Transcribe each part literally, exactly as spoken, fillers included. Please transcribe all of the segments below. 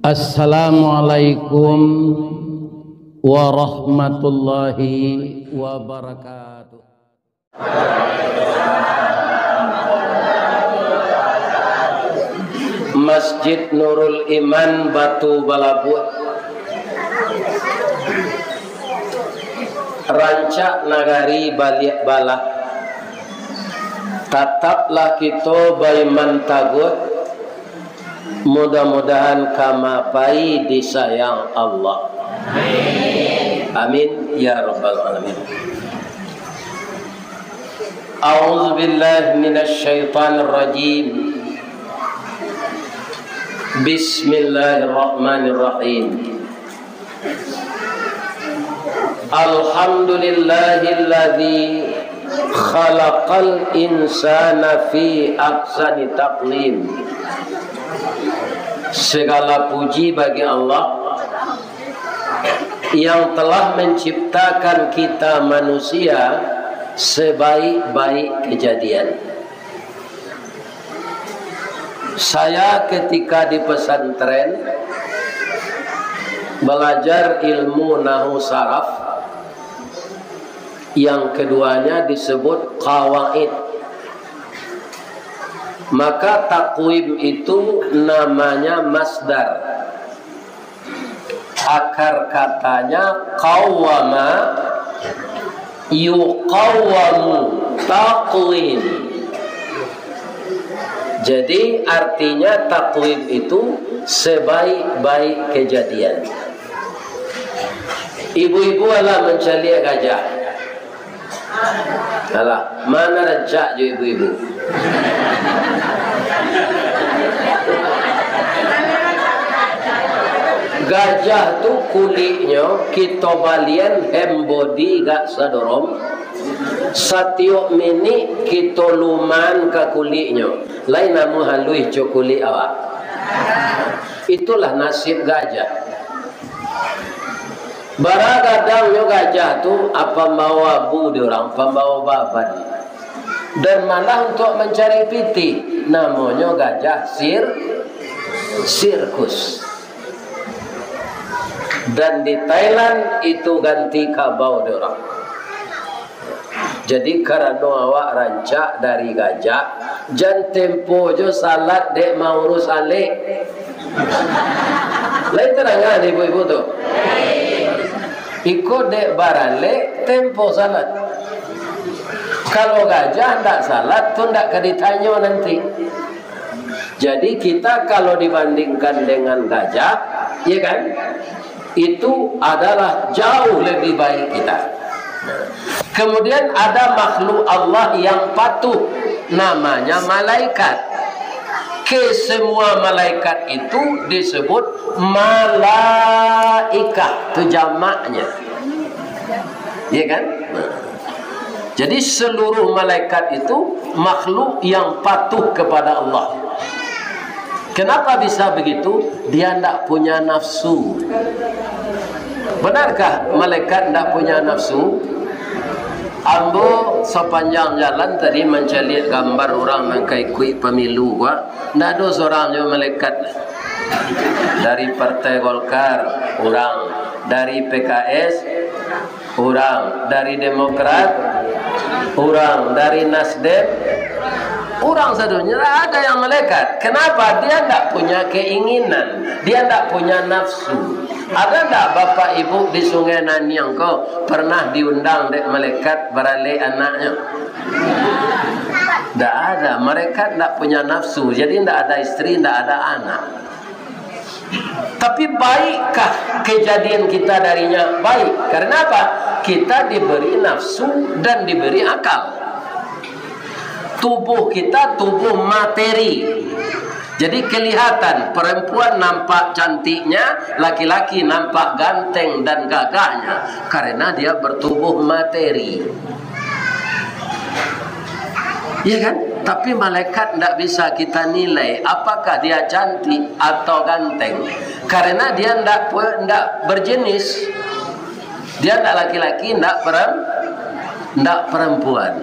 Assalamualaikum warahmatullahi wabarakatuh. Masjid Nurul Iman Batu Balabuah, rancak nagari Baliak Balah. Tataplah kito baiman taguah, mudah-mudahan ka maapai disayang Allah. Amin ya rabbal alamin. A'udzubillahi minasyaitonirrajim. Bismillahirrahmanirrahim. Alhamdulillahilladzi khalaqal insana fi ahsani taqwim. Segala puji bagi Allah yang telah menciptakan kita manusia sebaik-baik kejadian. Saya ketika di pesantren belajar ilmu nahu saraf, yang keduanya disebut qawaid. Maka takwim itu namanya masdar. Akar katanya qawwama, yuqawwamu, taqwim. Jadi, artinya takwim itu sebaik-baik kejadian. Ibu-ibu alah mancaliak gajah. Alah, ma nan rancak jo ibu-ibu? Gajah tu kuliknyo kito balian hand body gak sadorom. Satiok minik kito luman ka kuliknyo. Lai namuah haluih jo kulik awak. Itulah nasib gajah. Bara gadangnyo gajah tu, a, pambawo abu di urang, pambawo baban. Dan malah untuak mancari pitih, namonyo gajah sir-, sirkus. Dan di Thailand itu ganti kabau di urang. Jadi, karano awak rancak dari gajah, jan tempo jo salat dek maurus alek. Lai tadanga dek ibu-ibu tu? Iko dek baralek, tempo salat. Kalau gajah ndak salat, tu ndak ka ditanyo nanti. Jadi, kita kalau dibandingkan dengan gajah, ya kan? Itu adalah jauh lebih baik kita. Kemudian ada makhluk Allah yang patuh, namanya malaikat. Kesemua malaikat itu disebut malaikah, tu jamaknya. Ya kan? Jadi seluruh malaikat itu makhluk yang patuh kepada Allah. Kenapa bisa begitu? Dia ndak punya nafsu. Benarkah malaikat ndak punya nafsu? Ambo sapanjang jalan tadi mancaliak gambar urang nan ka ikuik pamilu ko, ndak ado surang jo malaikat. Dari Partai Golkar, urang. Dari P K S, urang. Dari Demokrat, urang. Dari Nasdem, urang sadonyo, ndak ada yang malaikat. Kenapa? Dia ndak punya keinginan, dia ndak punya nafsu. Ada ndak bapak ibu di Sungai Naniang ko pernah diundang dek malaikat baralek anaknyo? Ndak ada. Malaikat ndak punya nafsu, jadi ndak ada isteri, ndak ada anak. Tapi baikkah kejadian kita darinya? Baik. Karena apa? Kita diberi nafsu dan diberi akal. Tubuh kita tubuh materi. Jadi kelihatan, perempuan nampak cantiknya, laki-laki nampak ganteng dan gagahnya, karena dia bertubuh materi. Iya kan? Tapi malaikat ndak bisa kita nilai apakah dia cantik atau ganteng, karena dia ndak pe-, ndak berjenis. Dia ndak laki-laki, ndak perem-, ndak perempuan.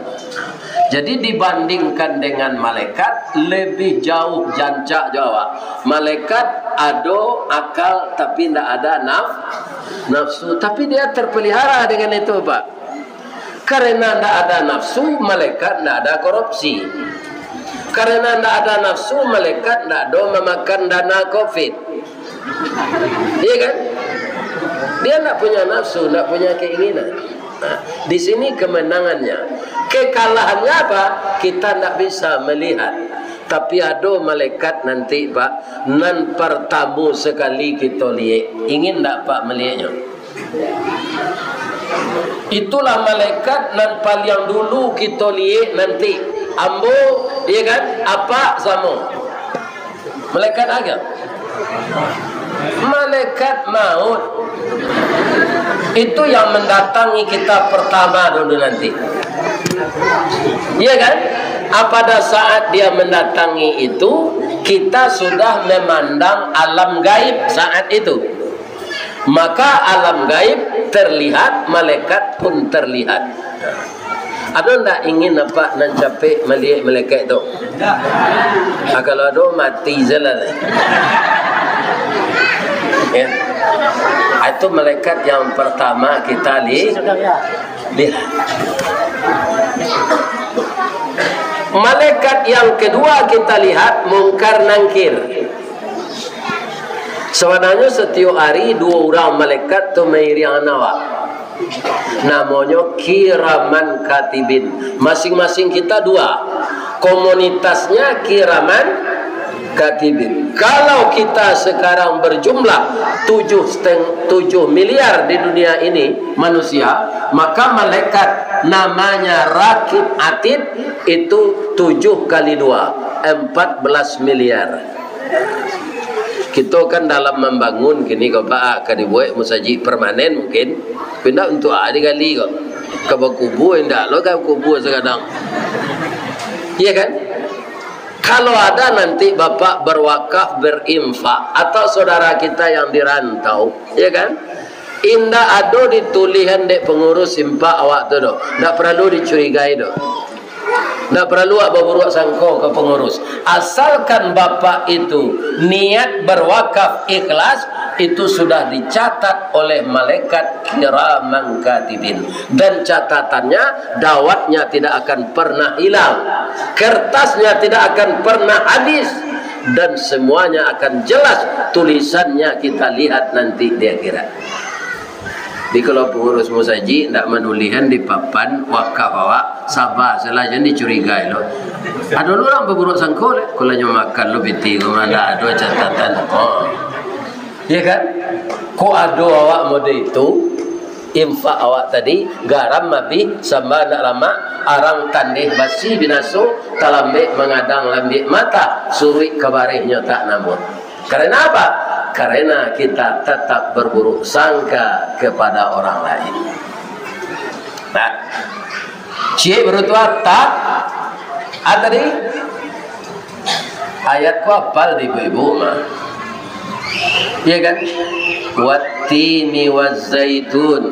Jadi, dibandingkan dengan malaikat, lebih jauh jancak jo awak. Malaikat ado akal, tapi ndak ada naf-, nafsu. Tapi dia terpelihara dengan itu, Pak. Karena ndak ada nafsu, malaikat ndak ada korupsi. Karena ndak ada nafsu, malaikat ndak ado mamakan dana covid. Iya kan? Dia ndak punya nafsu, ndak punya keinginan. Nah, di sini kemenangannya. Kekalahannya apa? Kita ndak bisa melihat. Tapi ado malaikat nanti, Pak, nan partamo sakali kito liek. Ingin ndak, Pak, melieknyo? Itulah malaikat nan paliang dulu kito liek nanti. Ambo, iya kan? Apak samo. Malaikat apo? Malaikat maut. Itu yang mendatangi kita pertama dulu nanti. Iya kan? Ah, pada saat dia mendatangi itu, kita sudah memandang alam gaib saat itu. Maka alam gaib terlihat, malaikat pun terlihat. Ado ndak ingin apak nan capek maliek malaikat tu? Ah, kalau ado, mati sajolah. Ya. Ah, itu malaikat yang pertama kita li-, lihat. Malaikat yang kedua kita lihat, Mungkar Nangkir. Sabananyo, satiok ari duo urang malaikat tu mairiangan awak. Namonyo kiraman katibin. Masing-masing kita dua. Komunitasnya kiraman katibin. Kalau kita sekarang berjumlah tujuh seteng-, tujuh miliar di dunia ini manusia, maka malaikat namanya Rakib Atid itu tujuh kali dua, empat belas miliar. Kito kan dalam mambangun kini ko, Pak, ka dibuek musajik permanen mungkin. Indak untuak a digali ko. Ka bakubua indak lo, ka bakubua sakadang. Iya kan? Kalau ada nanti Bapak berwakaf, berinfak, atau saudara kita yang di rantau, iya kan? Indak ado ditulihan dek pengurus infak awak tu doh. Ndak paralu dicurigai doh. Ndak paralu awak baburuak sangko ka pengurus. Asalkan Bapak itu niat berwakaf ikhlas, itu sudah dicatat oleh malaikat kiraman katibin. Dan catatannya, dawatnya tidak akan pernah hilang. Kertasnya tidak akan pernah habis. Dan semuanya akan jelas tulisannya kita lihat nanti di akhirat. Jadi, kalau pengurus musajik ndak manulihan di papan wakaf awak, saba sajolah, jan dicurigai lo. Ado lo urang baburuak sangko, dek. Kalau nyo makan lo pitih ko, ma ndak ado catatan. Oh. Iya kan? Kok ado awak mode itu, infak awak tadi, garam abih, samba ndak lamak, arang tandeh basi binaso, talambek mangadang lambek mata, suruik ka barehnyo tak namuah. Karena apa? Karena kita tetap berburuk sangka kepada orang lain. Nah, ciek baru tu, tak? Ah, tadi ayat ko apal di ibu-ibu mah. Iya kan? Wattini wazzaitun,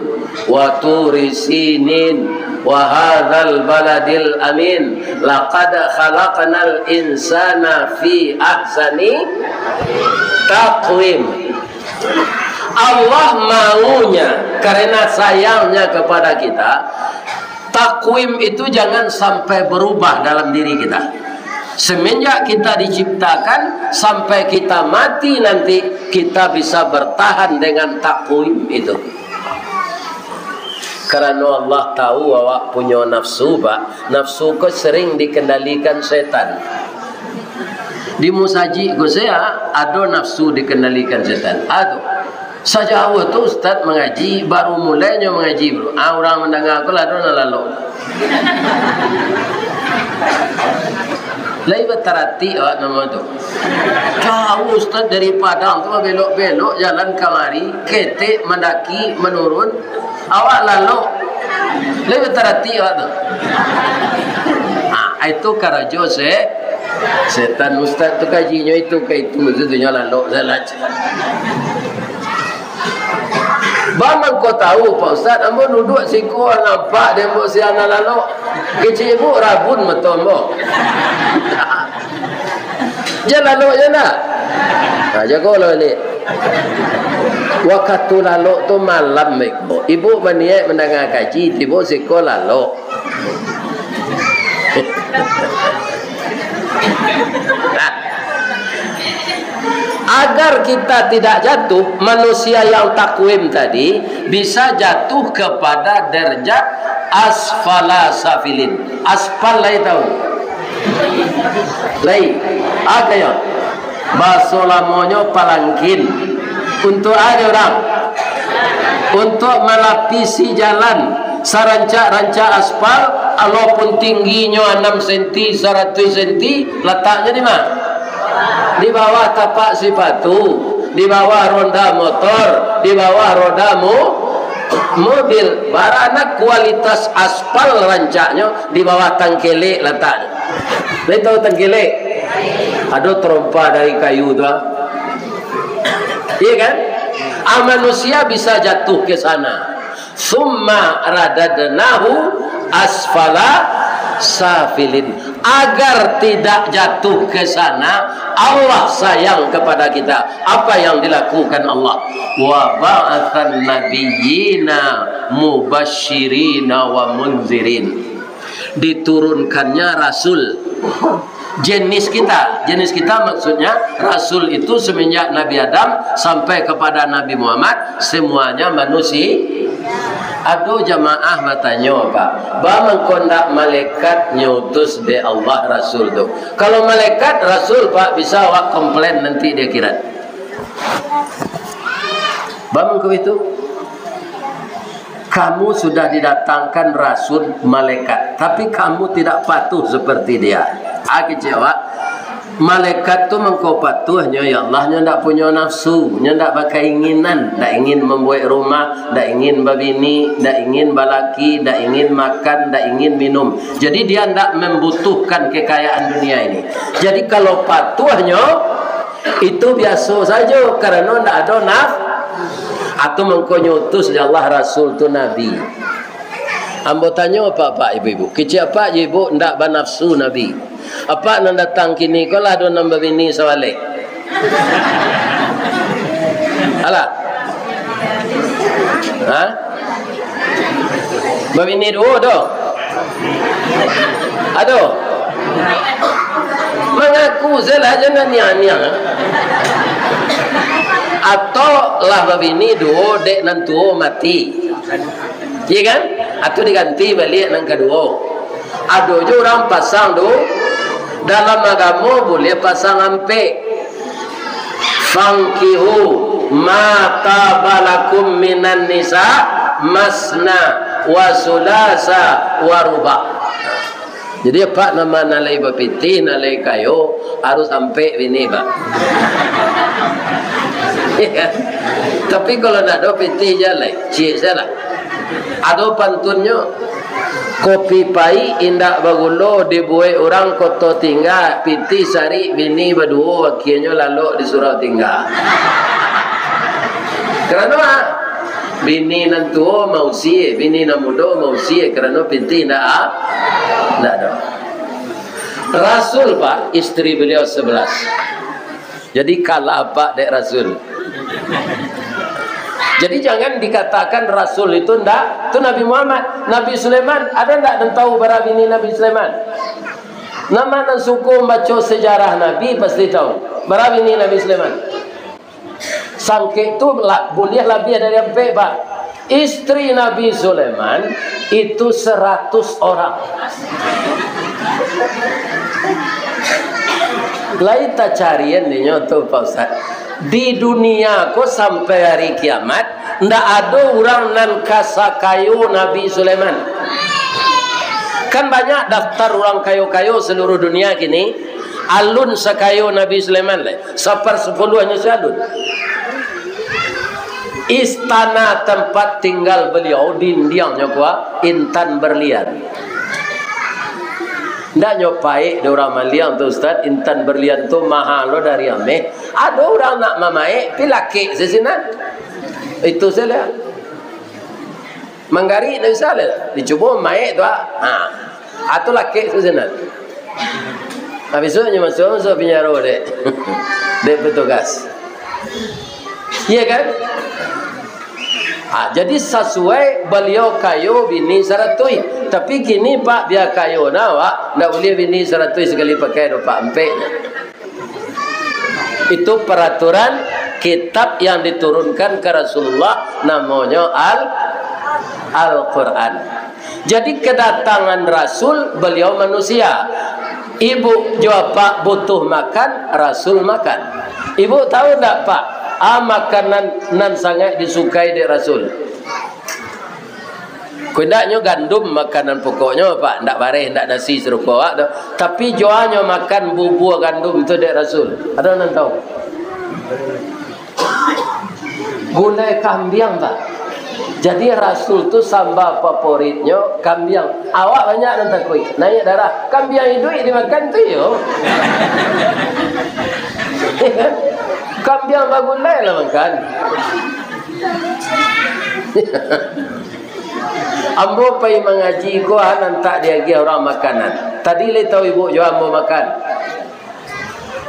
wa turi sinin, wa hadzal baladil amin. Laqad khalaqnal insana fi ahsani taqwim. Allah maunya, karena sayangnya kepada kita, takwim itu jangan sampai berubah dalam diri kita. Semenjak kita diciptakan sampai kita mati nanti, kita bisa bertahan dengan takwim itu. Karena Allah tahu awak punyo nafsu, Pak. Nafsu ko sering dikendalikan setan. Di musajik ko saya ado nafsu dikendalikan setan. Ado. Sajauah tu ustaz mangaji, baru mulai nyo mangaji, bro. Ah, urang mandanga ko lah ado nan lalok. Lai bataratik awak namo tu. Jauah ustaz dari Padang tu, babelok-belok jalan kamari, ketek mandaki manurun. Awak lalok. Lai bataratik awak tu. Ah, itu karajo se-, setan. Ustaz tu kajinyo itu ka itu, itu nyo lalok salah. Ba mangko tahu, Pak Ustaz, ambo duduak siko nampak dek ambo sia nan lalok. Kecek ibuk rabun mato ambo. Jan lalok jan nak. Ha, jago lah baliak. Wakatu lalok tu malam, ibuk. Ibuk baniaik mandanga kaji, tibo siko lalok. Nah, agar kita tidak jatuh, manusia yang takwim tadi bisa jatuh kepada derajat asfala safilin. Aspal lai tahu? Lai. Apo yo? Baso lamonyo palangkin. Untuk apo urang? Untuk malapisi jalan sarancak-rancak aspal, walaupun tingginyo anam senti, saratuih senti, lataknyo di ma? Di bawah tapak sipatu, di bawah ronda motor, di bawah roda mo-, mobil. Baranak kualitas aspal rancaknyo, di bawah tangkelek lataknyo. Lai tahu tangkelek? Ado tarompa dari kayu tu, ah. Iya kan? Ah, manusia bisa jatuh ke sana. Summa radadnahu asfala safilin. Agar tidak jatuh ke sana, Allah sayang kepada kita. Apa yang dilakukan Allah? Wa ba'atsan nabiyyina mubasyirina wa munzirin. Diturunkannya rasul. Jenis kita, jenis kita maksudnya, rasul itu semenjak Nabi Adam sampai kepada Nabi Muhammad, semuanya manusia. Ado jamaah batanyo, Pak, ba mangko ndak malaikat nyutus dek Allah rasul tu? Kalau malaikat, rasul, Pak, bisa awak komplain nanti di akhirat. Ba mangko itu, kamu sudah didatangkan rasul malaikat, tapi kamu tidak patuh seperti dia. Ah, kecek awak. Malaikat tu mangko patuh nyo, ya Allah, nyo ndak punyo nafsu, nyo ndak bakainginan, ndak ingin mambuek rumah, ndak ingin babini, ndak ingin balaki, ndak ingin makan, ndak ingin minum. Jadi dia ndak membutuhkan kekayaan dunia ini. Jadi kalau patuh nyo, itu biaso sajo, karano ndak ado naf-, atau mangko nyutus dek Allah rasul tu nabi. Ambo tanyo, Pak-pak, Ibu-ibu, kecek apak jo Ibu ndak banafsu nabi? Apak nan datang kini ko lah ado nan babini sabaleh? Alah. Ha? Babini duo doh? Ado? Mangaku sajolah, jan aniang-aniang. Atau lah babini duo, dek nan tuo mati. Iya kan? Atau diganti baliak nan kaduo. Ado jo urang pasang tu, dalam agamo buliah pasang ampek. "Fankihu ma taba lakum minan nisa, masna wa sulasa wa ruba." Jadi, apak nan ma nan lai bapitih, nan lai kayo, harus ampek bini, Pak. Tapi kalau ndak ado pitih, jan lai, ciek sajolah. Ado pantunnyo, kopi paik indak bagulo dibuek urang Koto Tingga, pitih sarik bini baduo, akienyo lalok di surau tingga. Karano, ah, bini nan tuo mausie, bini nan mudo mausie, karano pitih ndak a-, ndak ado. Rasul, Pak, istri beliau sebelas. Jadi kalah apak dek Rasul. Jadi jangan dikatakan Rasul itu ndak, tu Nabi Muhammad. Nabi Sulaiman, ado ndak nan tahu bara bini Nabi Sulaiman? Nan ma nan suko mambaco sejarah Nabi pasti tahu. Bara bini Nabi Sulaiman? Sangkek tu la-, buliah labiah dari ampek, Pak. Istri Nabi Sulaiman itu seratus orang. Lai tacarian dinyo tu, Pak Ustaz. Di dunia ko sampai hari kiamat, ndak ado urang nan ka sakayo Nabi Sulaiman. Kan banyak daftar urang kayo-kayo seluruh dunia kini, alun sakayo Nabi Sulaiman lai. Saparsapuluahnyo si alun. Istana tempat tinggal beliau, dindiangnyo kuwa intan berlian. Ndak nyo paek dek urang maliang tu, Ustaz, intan berlian tu maha lo dari ameh. Ado urang nak mamaek, pi lakek se sinan. Itu sajo. Manggarik ndak bisa lai. Dicubo maek tu, ah. Ha. Atau lakek tu sinan. Nah, bisuak nyo masuak, masuak pinjaro dek, dek petugas. Iya kan? Ah, jadi sasuai baliau kayo bini saratuih. Tapi kini, Pak, bia kayo nah awak, ndak buliah bini saratuih sakali pakai doh, Pak, ampek. Itu peraturan kitab yang diturunkan ke Rasulullah, namonyo Al-, Al-Quran. Jadi, kedatangan Rasul, beliau manusia. Ibu jo apak butuh makan, Rasul makan. Ibu tahu ndak, Pak, a makanan nan sangaik disukai dek Rasul? Kok indaknyo gandum makanan pokoknyo, Pak, ndak bareh, ndak nasi sarupo awak tu. Tapi jo a nyo makan bubua gandum tu dek Rasul? Ado nan tahu? Gulai kambiang, Pak. Jadi Rasul tu samba favoritnyo kambiang. Awak banyak nan takuik, naik darah. Kambiang iduik dimakan tu yo. Kambiang bagulai lah makan. Ambo pai mangaji ko, a nan tak diagiah urang makanan. Tadi lai tahu ibu jo ambo makan.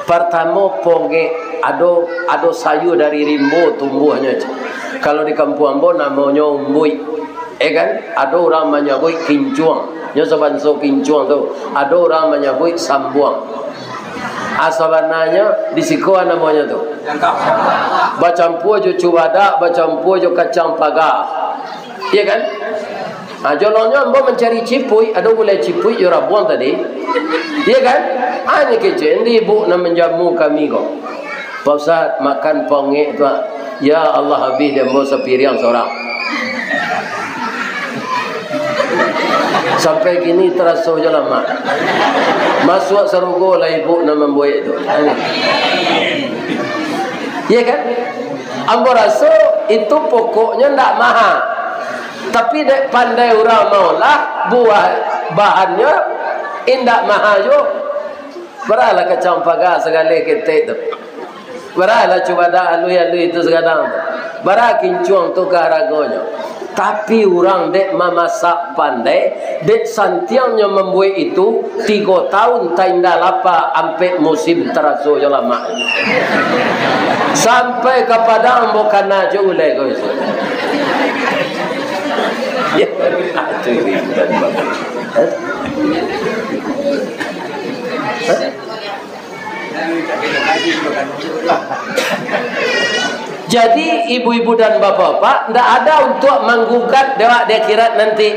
Partamo, pongek, ado, ado sayua dari rimbo tumbuahnyo. Kalau di kampuang ambo namonyo umbuik. Eh kan? Ado urang manyabuik kincuang. Nyo sabanso kincuang tu. Ado urang manyabuik sambuang. Ah, sabananyo di siko namonyo tu. Bacampua jo cubadak, bacampua jo kacang paga. Iya kan? Ah, jolongnyo ambo mancari cipuik, ado gulai cipuik jo rabuang tadi. Iya kan? Ah, nyo kecek, "Endi ibu nan manjamu kami ko?" "Pak Ustaz, makan pongek tu, ah." "Ya Allah, habih dek ambo sapiriang sorang. Sampai kini taraso jo lamak. Masuak sarugo lah ibu nan mambuek tu." Iya kan? Ambo raso itu pokoknyo ndak maha. Tapi dek pandai urang maolah, buah bahannyo indak maha juo. Baralah kacang paga sagaleh ketek tu. Baralah cubadak aluih-aluih tu sagadang tu. Bara kincuang tu ka haragonyo. Tapi urang dek mamasak pandai, dek santiangnyo mambuek itu, tigo taun tainda lapa, ampek musim taraso jo lamak. Sampai ka Padang ambo kana jo gulai ko. Ya, itu ringan banget. Jadi, ibu-ibu dan bapak-bapak, ndak ada untuk manggugat dek awak di akhirat nanti.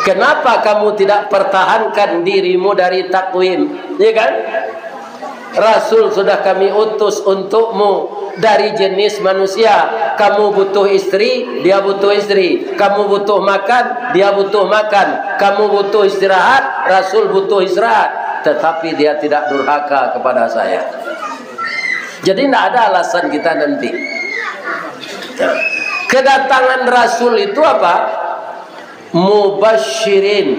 Kenapa kamu tidak pertahankan dirimu dari takwim? Ya kan? Rasul sudah kami utus untukmu dari jenis manusia. Kamu butuh istri, dia butuh istri. Kamu butuh makan, dia butuh makan. Kamu butuh istirahat, Rasul butuh istirahat. Tetapi dia tidak durhaka kepada saya. Jadi, tidak ada alasan kita nanti. Kedatangan Rasul itu apa? Mubasyirin,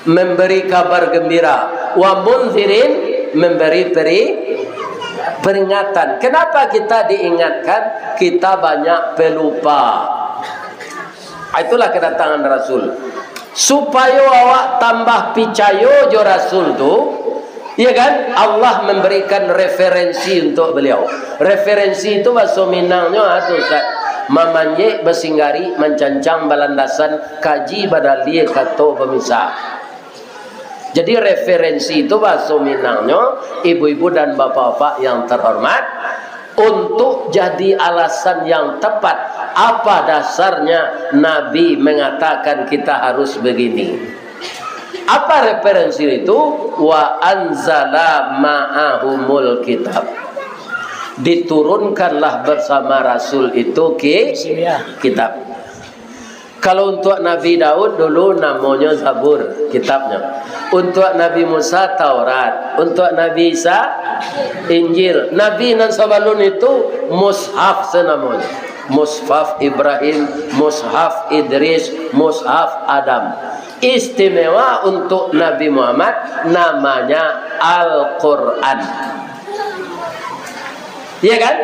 memberi kabar gembira, wa munzirin, memberi peri-, peringatan. Kenapa kita diingatkan? Kita banyak pelupa. Itulah kedatangan Rasul. Supayo awak tambah picayo jo Rasul tu, iya kan? Allah memberikan referensi untuk beliau. Referensi itu bahaso Minangnyo, ah, tu, Ustaz. Mamanjek, basinggari, mancancang, balandasan, kaji, badalia, kato, bamisa. Jadi, referensi itu bahaso Minangnyo, ibu-ibu dan bapak-bapak yang terhormat, untuk jadi alasan yang tepat, apa dasarnya Nabi mengatakan kita harus begini. Apa referensi itu? Wa anzala ma'ahumul kitab. Diturunkanlah bersama Rasul itu ki-, kitab. Kalau untuk Nabi Daud dulu namonyo Zabur kitabnyo. Untuk Nabi Musa Taurat. Untuk Nabi Isa Injil. Nabi nan sabalun itu Mushaf sanamonyo. Mushaf Ibrahim, Mushaf Idris, Mushaf Adam. Istimewa untuk Nabi Muhammad namanya Al-Quran. Ya kan?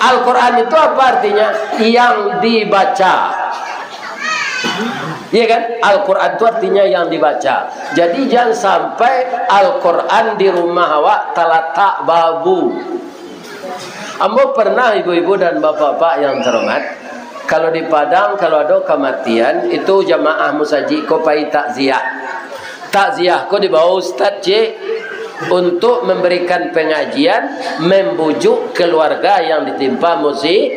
Al-Quran itu apa artinya? Yang dibaca. Iya kan? Al-Quran tu artinya yang dibaca. Jadi, jangan sampai Al-Quran di rumah awak talatak babu. Ambo pernah, ibu-ibu dan bapak-bapak yang terhormat, kalau di Padang, kalau ado kamatian, itu jamaah musajik ko pai takziah. Takziah ko dibawa ustaz, cik, untuk memberikan pengajian, membujuk keluarga yang ditimpa musi-,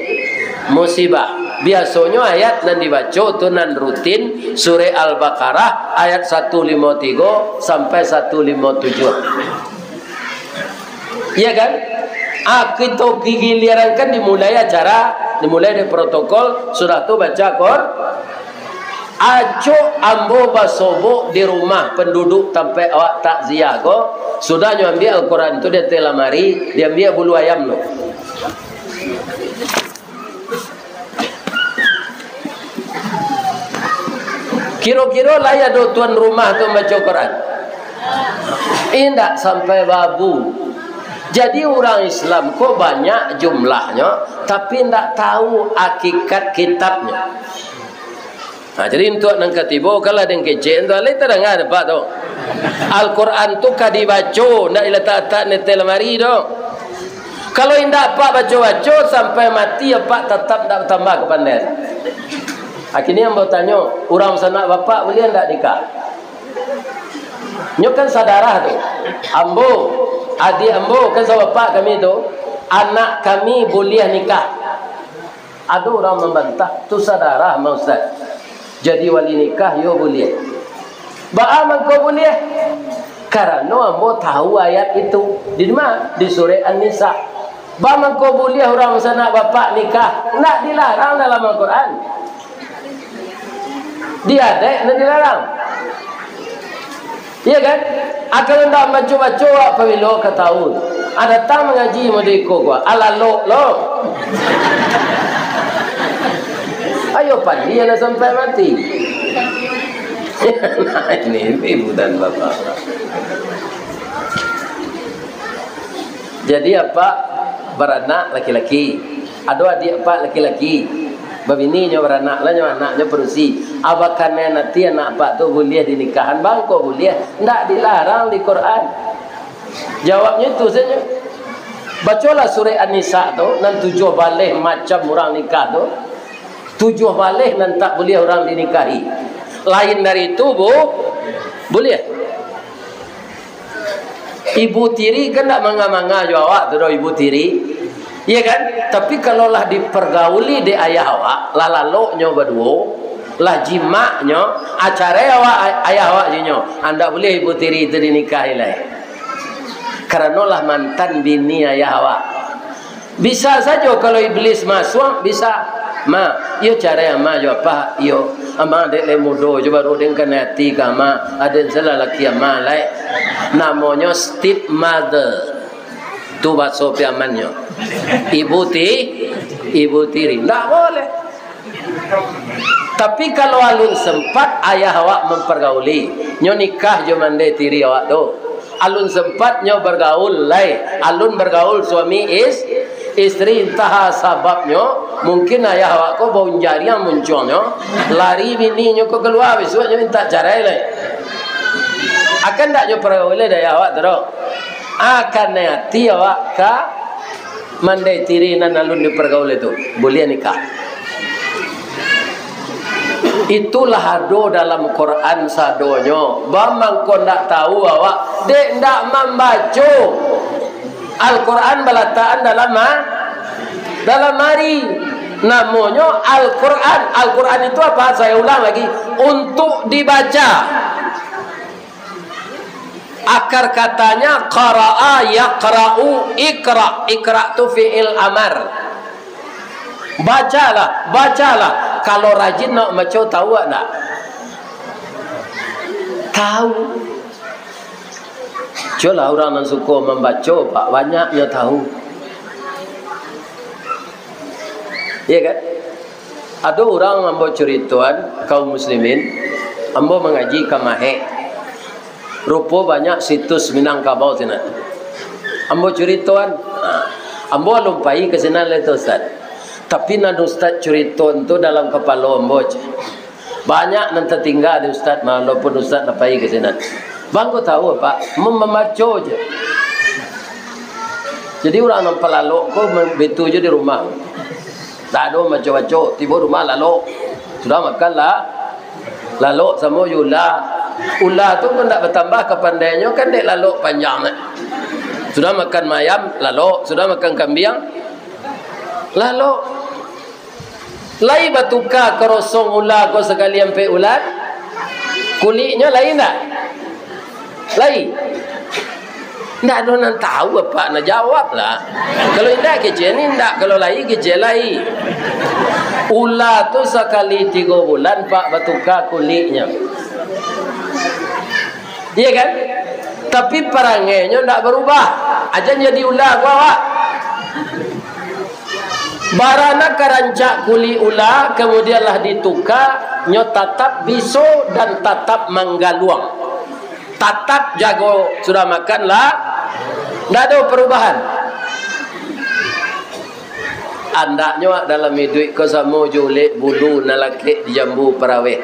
musibah. Biasonyo ayat nan dibaco tu nan rutin, Surah Al-Baqarah ayat satu limo tigo sampai satu limo tujuh. Iya kan? Ah, kito gilirankan dimulai acara, dimulai dari protokol, sudah tu baca Qur-, acok ambo basobok di rumah penduduk tampek awak takziah ko, sudah nyo ambiak Al-Quran tu di ateh lamari, diambiak bulu ayam tu. Kiro-kiro lai ado tuan rumah tu mambaco Quran? Indak sampai babu. Jadi, urang Islam ko banyak jumlahnyo, tapi indak tahu hakikat kitabnyo. Nah, jadi, untuak nan katibo, kalau den kecek, untuak lai tadanga dek Apak tu. Al-Quran tu ka dibaco, ndak dilatak-latak di ateh lamari tu. Kalau indak Apak baco-baco, sampai mati Apak tatap ndak batambah kapandaian. Kini ambo tanyo, urang sanak Bapak buliah ndak nikah? Nyo kan sadarah tu. Ambo, adiak ambo, kan sabapak kami tu, anak kami buliah nikah. Ado urang mambantah, "Tu sadarah mah, Ustaz. Jadi wali nikah, iyo buliah." Baa mangko buliah? Karano ambo tahu ayat itu. Di ma? Di Surah An-Nisa. Baa mangko buliah urang sanak bapak nikah? Ndak dilarang dalam Al-Quran. Di adaik nan dilarang. Iya kan? Ah, kalau ndak baco-baco, awak pabilo ka tahu? Ah, datang mangaji mode iko ko, ah, lalok lo. Ayo pandi lah sampai mati. Nah, ini ibu dan bapak. Jadi, Apak baranak laki-laki. Ado adiak Apak laki-laki. Babini nyo baranak lah nyo, anaknyo padusi. Abakan nan ati anak Apak tu buliah dinikahan, bangko buliah. Ndak dilarang di Quran. Jawabnyo itu sajo. Bacolah surek An-Nisa tu, nan tujuah baleh macam urang nikah tu. Tujuah baleh nan tak buliah urang dinikahi. Lain dari itu, bu-, buliah. Ibu tiri kan ndak manga-manga jo awak tu doh, ibu tiri. Iya kan? Tapi kalau lah dipergauli dek ayah awak, lah laloknyo baduo, lah jimaknyo, ah, carai awak, ay-, ayah awak jo inyo. Ah, ndak buliah ibu tiri tu dinikahi lai. Karano lah mantan bini ayah awak. Bisa sajo kalau iblis masuak, bisa. Ma, iyo carai ama jo apa? Iyo. Ama dek lai mudo jo, baru den kanai ati ka ama. Aden salah laki ama lai. Namonyo stepmother. Tu baso Piamannyo. Ibu ti-, ibu tiri. Ndak boleh. Tapi kalau alun sempat ayah awak mempergauli, nyo nikah jo mandai tiri awak tu. Alun sempat nyo bergaul lai, alun bergaul suami is-, istri, entah sababnyo, mungkin ayah awak ko baunjariang muncuangnyo, lari bininyo ko kalua, bisuaknyo minta carai lai. Akan ndak nyo pergauli dek ayah awak tu doh? Akan ati awak ka mandai tiri nan alun dipergaul itu, buliah nikah. Itulah ado dalam Quran sadonyo. Baa mangko ndak tahu awak, dek ndak mambaco. Al-Quran balatakan dalam ma-, dalam ari. Namonyo Al-Quran. Al-Quran itu apa? Saya ulang lagi, untuk dibaca. Akar katanya qara'a, yaqra'u, iqra'. Iqra' tu fi'il amar. Bacalah, bacalah. Kalau rajin nak baca, tahu tak? Tahu. Cubolah urang nan suko mambaco, Pak, banyaknyo tahu. Iya kan? Ado urang ambo curitoan, kaum muslimin, ambo mangaji ka Mahek. Rupo banyak situs Minangkabau sinan. Ambo curitoan, ha, ambo alun pai ka sinan lai tu, Ustaz. Tapi nan Ustaz curitoan tu dalam kapalo ambo, ceh. Banyak nan tatingga di ustaz, walaupun ustaz lah pai ka sinan. Bang, ko tahu, Pak? Mem-, mambaco je. Jadi, urang nan palalok ko mem-, baitu je di rumah. Ndak ado mambaco-baco, tibo rumah lalok. Sudah makan lah, lalok samo jo ula. Ula tu pun ndak batambah kapandainyo, kan dek lalok panjang, eh. Sudah makan ayam, lalok. Sudah makan kambiang, lalok. Lai batuka karosong ula ko sakali ampek bulan? Kuliknyo lai ndak? Lai. Ndak ado nan tahu, Apak, nak jawab lah. Kalau indak kecek ni indak, kalau lai kecek lai. Ula tu sakali tigo bulan, Pak, batuka kuliknyo. Iya kan? Tapi parangainyo ndak barubah. Aja jadi ula ko awak. Bara nan ka rancak kulik ula, kamudian lah dituka, nyo tatap biso dan tatap manggaluang. Tatap jago, sudah makan lah, ndak ado parubahan. Andaknyo awak dalam iduik ko samo jo ulek bulu nan lakek di jambu paraweh.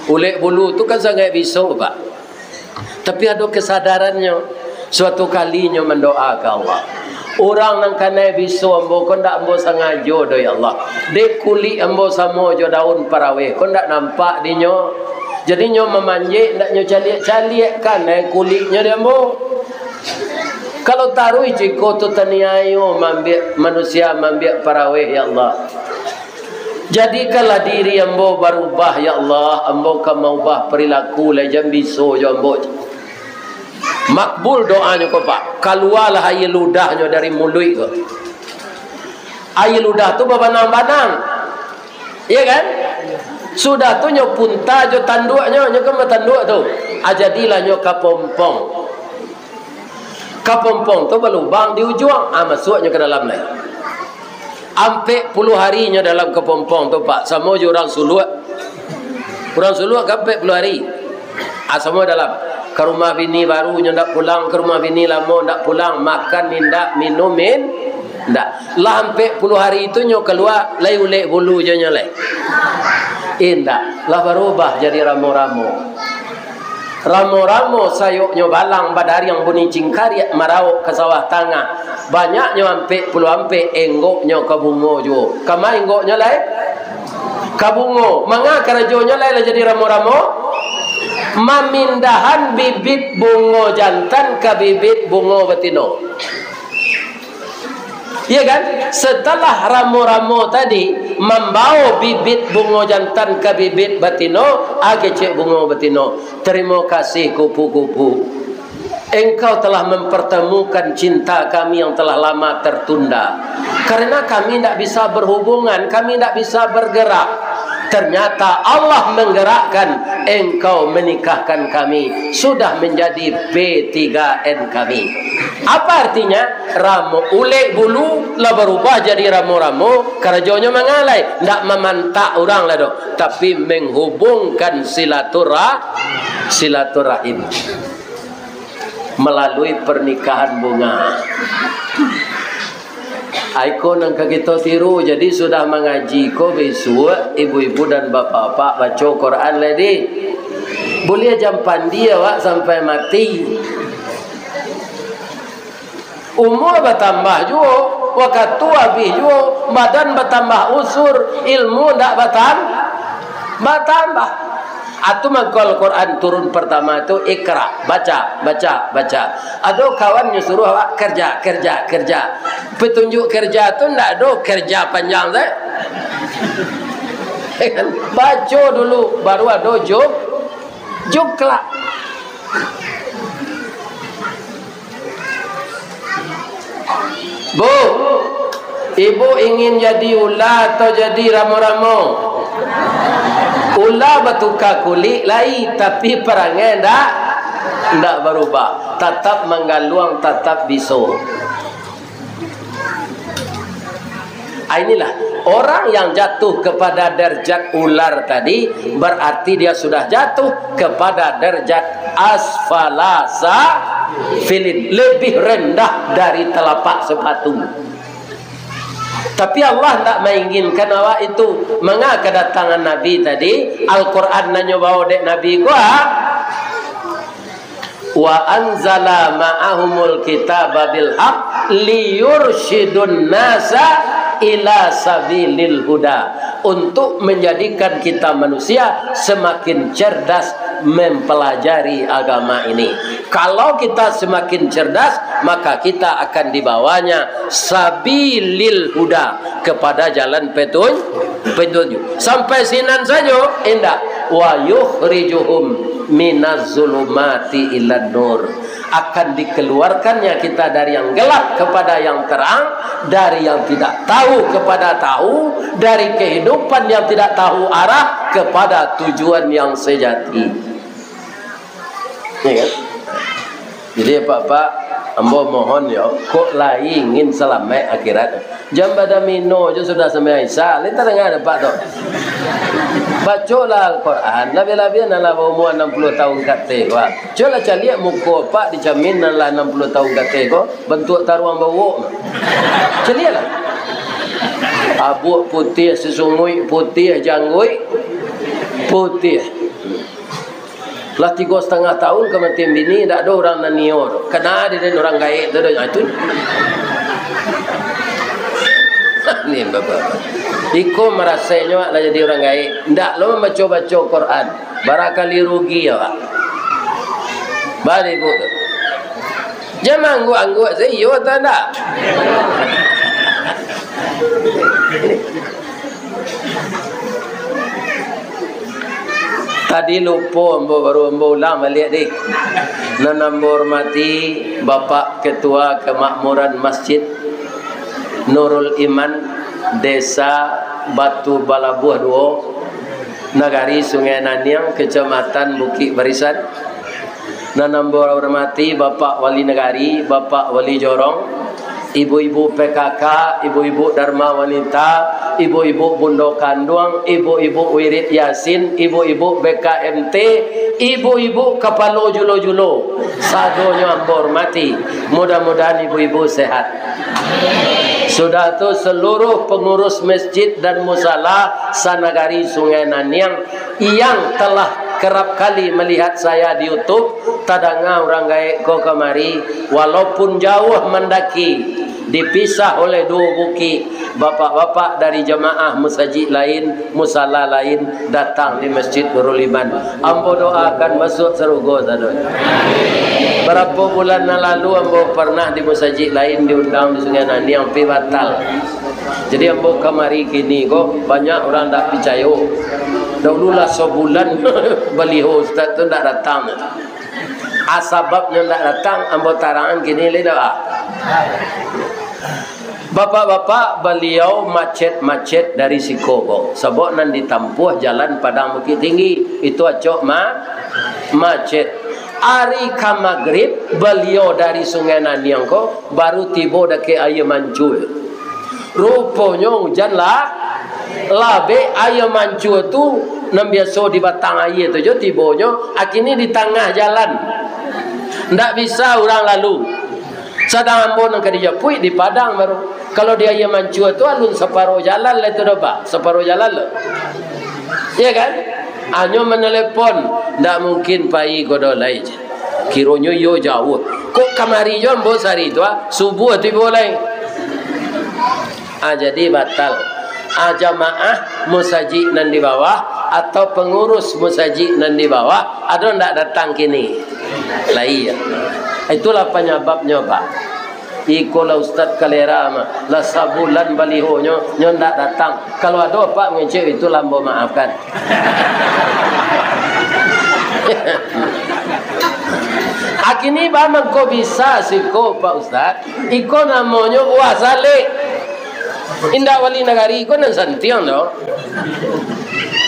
Ulek bulu tu kan sangaik biso, Pak. Tapi ado kasadarannyo. Suatu kali nyo mandoa ka Allah, "Urang nan kanai biso ambo ko ndak ambo sangajo doh, ya Allah. Dek kulik ambo samo jo daun paraweh ko ndak nampak dinyo. Jadi nyo mamanjek ndak nyo caliak-caliak kanai kuliknyo di ambo. Kalau taruih ciko tu taniayo mambiak manusia, mambiak paraweh, ya Allah. Jadikanlah diri ambo barubah, ya Allah. Ambo ka maubah perilaku lai, jan biso jo ambo." Makbul doanyo ko, Pak. Kalualah aia ludahnyo dari muluik ko. Aia ludah tu babanang-banang. Iya kan? Sudah tu nyo punta jo tanduaknyo, nyo kan batanduak tu. Ah, jadilah nyo kapompong. Kapompong tu balubang di ujuang, ah, masuaknyo ka dalam lai. Ampek puluah hari nyo dalam kapompong tu, Pak, samo jo urang suluak. Urang suluak kan ampek puluah hari. Ah, samo dalam. Ka rumah bini baru nyo ndak pulang, ka rumah bini lamo ndak pulang, makan indak, minum in-, indak. Lah ampek puluah hari tu nyo kalua, lai ulek bulu jo nyo lai. Indak, lah barubah jadi ramo-ramo. Ramo-ramo sayoknyo balang badariang bunyi cingkariak maraok ka sawah tangah. Banyaknyo ampek puluah ampek, enggoknyo ka bungo juo. Kama enggoknyo lai? Ka bungo. Manga karajonyo lai lah jadi ramo-ramo? Mamindahan bibit bungo jantan ka bibit bungo batino. Iya kan? Setelah ramo-ramo tadi mambao bibit bungo jantan ka bibit batino, ah, kecek bungo batino, "Tarimo kasih, kupu-kupu. Engkau telah mempertemukan cinta kami yang telah lama tertunda. Karena kami ndak bisa berhubungan, kami ndak bisa bergerak. Ternyata Allah menggerakkan, engkau menikahkan kami, sudah menjadi P tiga N kami." Apa artinya? Ramo, ulek bulu lah barubah jadi ramo-ramo, karajonyo manga lai, ndak mamantak urang lah doh, tapi menghubungkan silaturah-, silaturahim melalui pernikahan bunga. Ai ko nan ka kito tiru. Jadi, sudah mangaji ko, bisuak ibu-ibu dan bapak-bapak baco Quran lai dih. Buliah jampandi awak sampai mati. Umur batambah juo, wakatu abih juo, badan batambah usur, ilmu ndak batam-, batambah. Atu mangko Al-Quran turun partama tu, "Iqra," baca, baca, baca. Ado kawan nyo suruah awak kerja, kerja, kerja. Petunjuk kerja tu ndak ado kerja panjang tu. Baco dulu, baru ado juk, juk kelak. Bu, ibu ingin jadi ula atau jadi ramo-ramo? Ula batuka kulik lai, tapi parangai ndak, ndak barubah. Tatap manggaluang, tatap biso. Ah, inilah, orang yang jatuh kepada derajat ular tadi, berarti dia sudah jatuh kepada derajat asfala safilin, lebih rendah dari telapak sepatu. Tapi Allah ndak mainginkan awak itu. Manga kadatangan Nabi tadi, Al-Quran nan nyo bawo dek Nabi ko, ah? "Wa anzala ma'ahumul kitaba bil haq liyursyidun nasa ila sabilil huda." Untuk menjadikan kita manusia semakin cerdas mempelajari agama ini. Kalau kita semakin cerdas, maka kita akan dibawanya sabilil huda, kepada jalan petun-, petunjuk. Sampai sinan sajo? Indak. "Wa yukhrijuhum minaz zulumati ilan nur." Akan dikeluarkannya kita dari yang gelap kepada yang terang, dari yang tidak tahu kepada tahu, dari kehidupan yang tidak tahu arah kepada tujuan yang sejati. Ya kan? Jadi, Pak-pak, ambo mohon yo, kok lai ingin salamaik akhirat, jan badamino jo sudah sambayang Isya, lai tadanga dek Apak tu. Bacolah Al-Quran, labiah-labiah nan lah baumua anam puluah tahun ka ateh ko. Cubolah caliak muko Apak di camin nan lah anam puluah tahun ka ateh ko, bantuak taruang bauok. Caliaklah. Abuak putiah, susunguik putiah, jangguik putiah. Lah tigo satangah taun kamatian bini, indak ado urang nan nio tu. Kana di den urang gaek tu doh, ah, itu. Ni bapak. Iko marasainyo awak lah jadi urang gaek. Indak lo mambaco-baco Quran. Barakali rugi awak. Bali, Bu, tu. Jan maangguak-angguak sajo, iyo atau indak? Tadi lupo ambo, baru ambo ulang baliak, dih. Nan ambo hormati Bapak Ketua Kemakmuran Masjid Nurul Iman, Desa Batu Balabuah Duo, Nagari Sungai Naniang, Kecamatan Bukik Barisan. Nan ambo hormati Bapak Wali Nagari, Bapak Wali Jorong, ibu-ibu P K K, ibu-ibu Dharma Wanita, ibu-ibu Bundo Kanduang, ibu-ibu Wirid Yasin, ibu-ibu B K M T, ibu-ibu kapalo julo-julo, sadonyo ambo hormati. Mudah-mudahan ibu-ibu sehat. Sudah tu, seluruh pengurus masjid dan musala sanagari Sungai Naniang yang telah kerap kali melihat saya di YouTube, tadanga urang gaek ko kamari, walaupun jauah mandaki, dipisah oleh duo bukik, bapak-bapak dari jamaah masajik lain, musala lain, datang di Masjid Nurul Iman. Ambo doakan masuak sarugo sadonyo. Barapo bulan nan lalu ambo parnah di masajik lain diundang di Sungai Naniang, tapi batal. Jadi, ambo kamari kini ko, banyak urang ndak picayo. Daulu lah sabulan baliho ustaz tu ndak datang. A, sababnyo ndak datang, ambo tarangan kini lai dah. Bapak-bapak, baliau macet-macet dari siko ko. Sabab nan ditampuah jalan Padang Bukittinggi, itu acok ma-, macet. Ari ka magrib, baliau dari Sungai Naniang ko, baru tibo dakek Aia Mancua. Ruponyo ujan lah, labek, Aia Mancua tu nan biaso di batang aia tu jo tibonyo, a kini di tangah jalan. Ndak bisa urang lalu. Sadang ambo nan ka dijapuik di Padang baru. Kalau di Aia Mancua tu alun saparo jalan lai tu doh, Pak. Saparo jalan lo. Iya kan? Anyo manelepon, ndak mungkin pai ko doh lai. Kironyo iyo jauah. Kok kamari jo ambo sahari tu, ah, subuah tibo lai. Ah, jadi batal. Ah, jamaah musajik nan di bawah atau pangurus musajik nan di bawah, ado ndak datang kini? Lai, ya. Itulah panyababnyo, Pak. Iko lah Ustaz kalera mah. Lah sabulan balihonyo, nyo ndak datang. Kalau ado, Pak, mangecek, itu lah ambo maafkan. A kini ba mangko bisa siko, Pak Ustaz? Iko namonyo buah salek. Indak wali nagari ko nan santiang doh.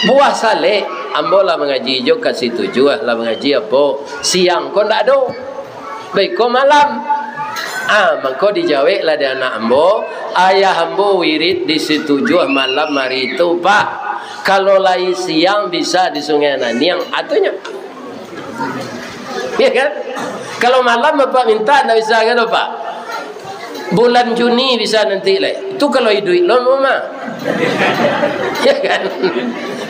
Buah salek, ambo lah mangaji jo ka Situjuah, lah mangaji apo? Siang ko ndak ado. Baiko malam. Ah, mangko dijaweklah dek anak ambo, ayah ambo wirid di Situjuah malam hari tu, Pak. Kalau lai siang bisa di Sungai Naniang, atunyo. Ya kan? Kalau malam bapak minta, ndak bisa kan, Pak? Bulan Juni bisa nanti lai. Itu kalau iduik lon rumah. Ya kan?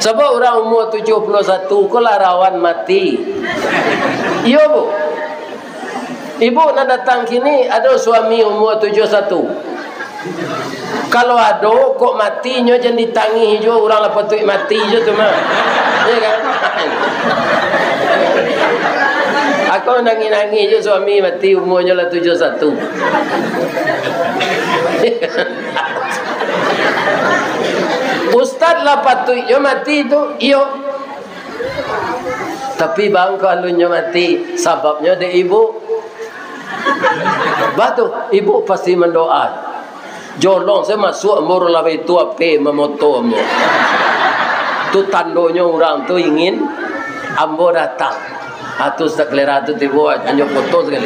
Sabab urang umua tujuah puluah satu ko lah rawan mati. Iyo, Bu. Ibu nan datang kini ado suami umua tujuah satu. Kalau ado, kok mati, nyo jan ditangih juo, urang lah patuik mati juo tu mah. Ya kan? Ako nangih-nangih juo suami mati, umuanyo lah tujuah satu. Ustaz lah patuik juo mati tu, iyo. Tapi bang, kalau nyo mati, sababnyo dek ibu. Bah tu, ibu pasti mandoa. Jolong sajo masuak ambo lah itu ape mamoto ambo. Tu tandonyo urang tu ingin ambo datang. Ah, tu Ustaz Kalera tu tibo, anjo foto sakali.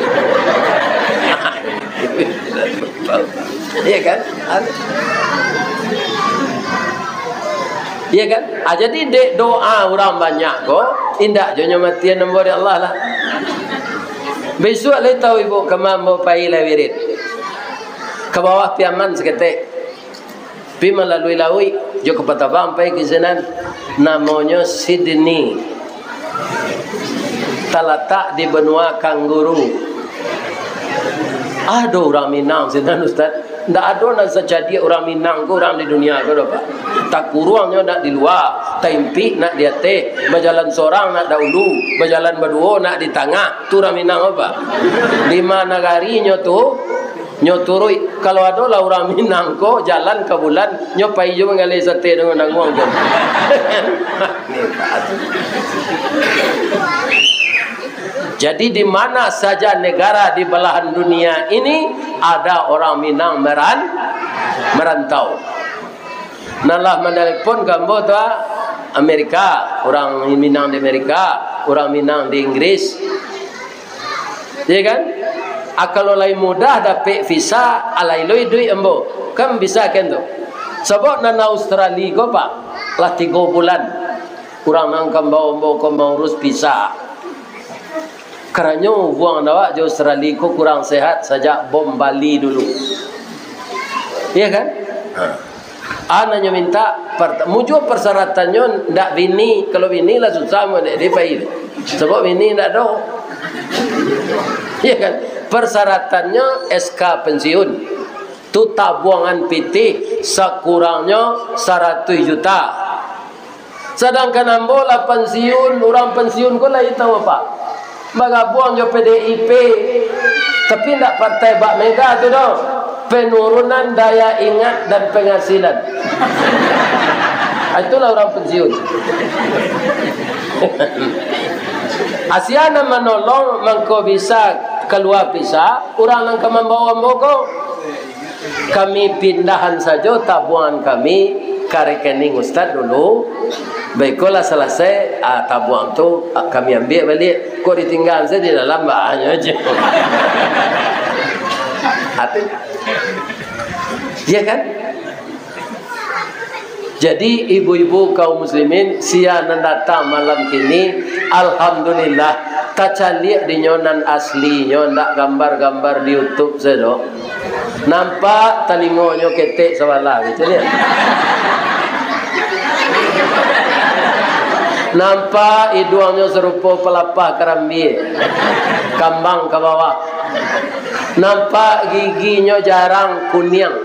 Iya kan? Iya kan? Ah, jadi dek doa urang banyak ko, indak jo nyo matian ambo dek Allah lah. Bisuak lai tau ibu kama ambo pai lai wirid. Ka bawah Piaman saketek. Pi malalui lauik, jo kapatang pai ka sinan. Namonyo Sydney. Talatak di benua kanguru. Ado urang Minang sinan, Ustaz. Ndak ado nan sacadiak urang Minang ko, urang di dunia ko doh, Pak. Takuruang nyo nak di lua, taimpik nak di ateh, bajalan sorang nak dahulu, bajalan baduo nak di tangah. Tu urang Minang ko, Pak. Di ma nagari nyo tu, nyo turuik. Kalau ado lah urang Minang ko jalan ka bulan, nyo pai jo manggaleh sate dengan danguang tu. Jadi, di mana saja negara di belahan dunia ini, ada orang Minang meran-, merantau. Nan lah manelpon ka ambo tu, ah, Amerika, urang Minang di Amerika, urang Minang di Inggris. Iya kan? Ah, kalau lai mudah dapek visa, alai lo iduik ambo. Kan bisa kan tu? Sabab nan Australia ko, Pak, lah tigo bulan. Urang nan ka mambawo ambo ko maurus visa. Karanyo ubuangan awak jo Australia ko kurang sehat sajak bom Bali dulu. Iya kan? Ha. Ah, nan nyo mintak, part-, mujua parsaratannyo ndak bini, kalau bini lah susah mo dek dipai. Sabab bini ndak ado. Iya kan? Parsaratannyo S K pensiun. Tu tabuangan pitih sakurangnyo saratuih juta. Sadangkan ambo lah pensiun, urang pensiun ko lai tau apo? Bagabuang jo P D I P, tapi ndak partai bak Mega tu doh. Penurunan daya ingat dan penghasilan. Ah, itulah urang pensiun. Asia nan manolong mangko bisa kalua visa, urang nan ka mambawo ambo ko. Kami pindahan sajo tabuangan kami ka rekening Ustaz dulu. Baikolah, salasai, ah, tabuang tu, ah, kami ambiak baliak. Kok ditinggalan sajo di dalam, bahanyo aja. Ati, iya kan? Jadi, ibu-ibu kaum muslimin, sia nan datang malam kini, alhamdulillah, tacaliak dinyo nan aslinyo, ndak gambar-gambar di YouTube sajo. Nampak talingonyo ketek sabalah, gitu ya. Nampak iduangnyo sarupo palapah karambia, kambang ka bawah. Nampak giginyo jarang kuniang.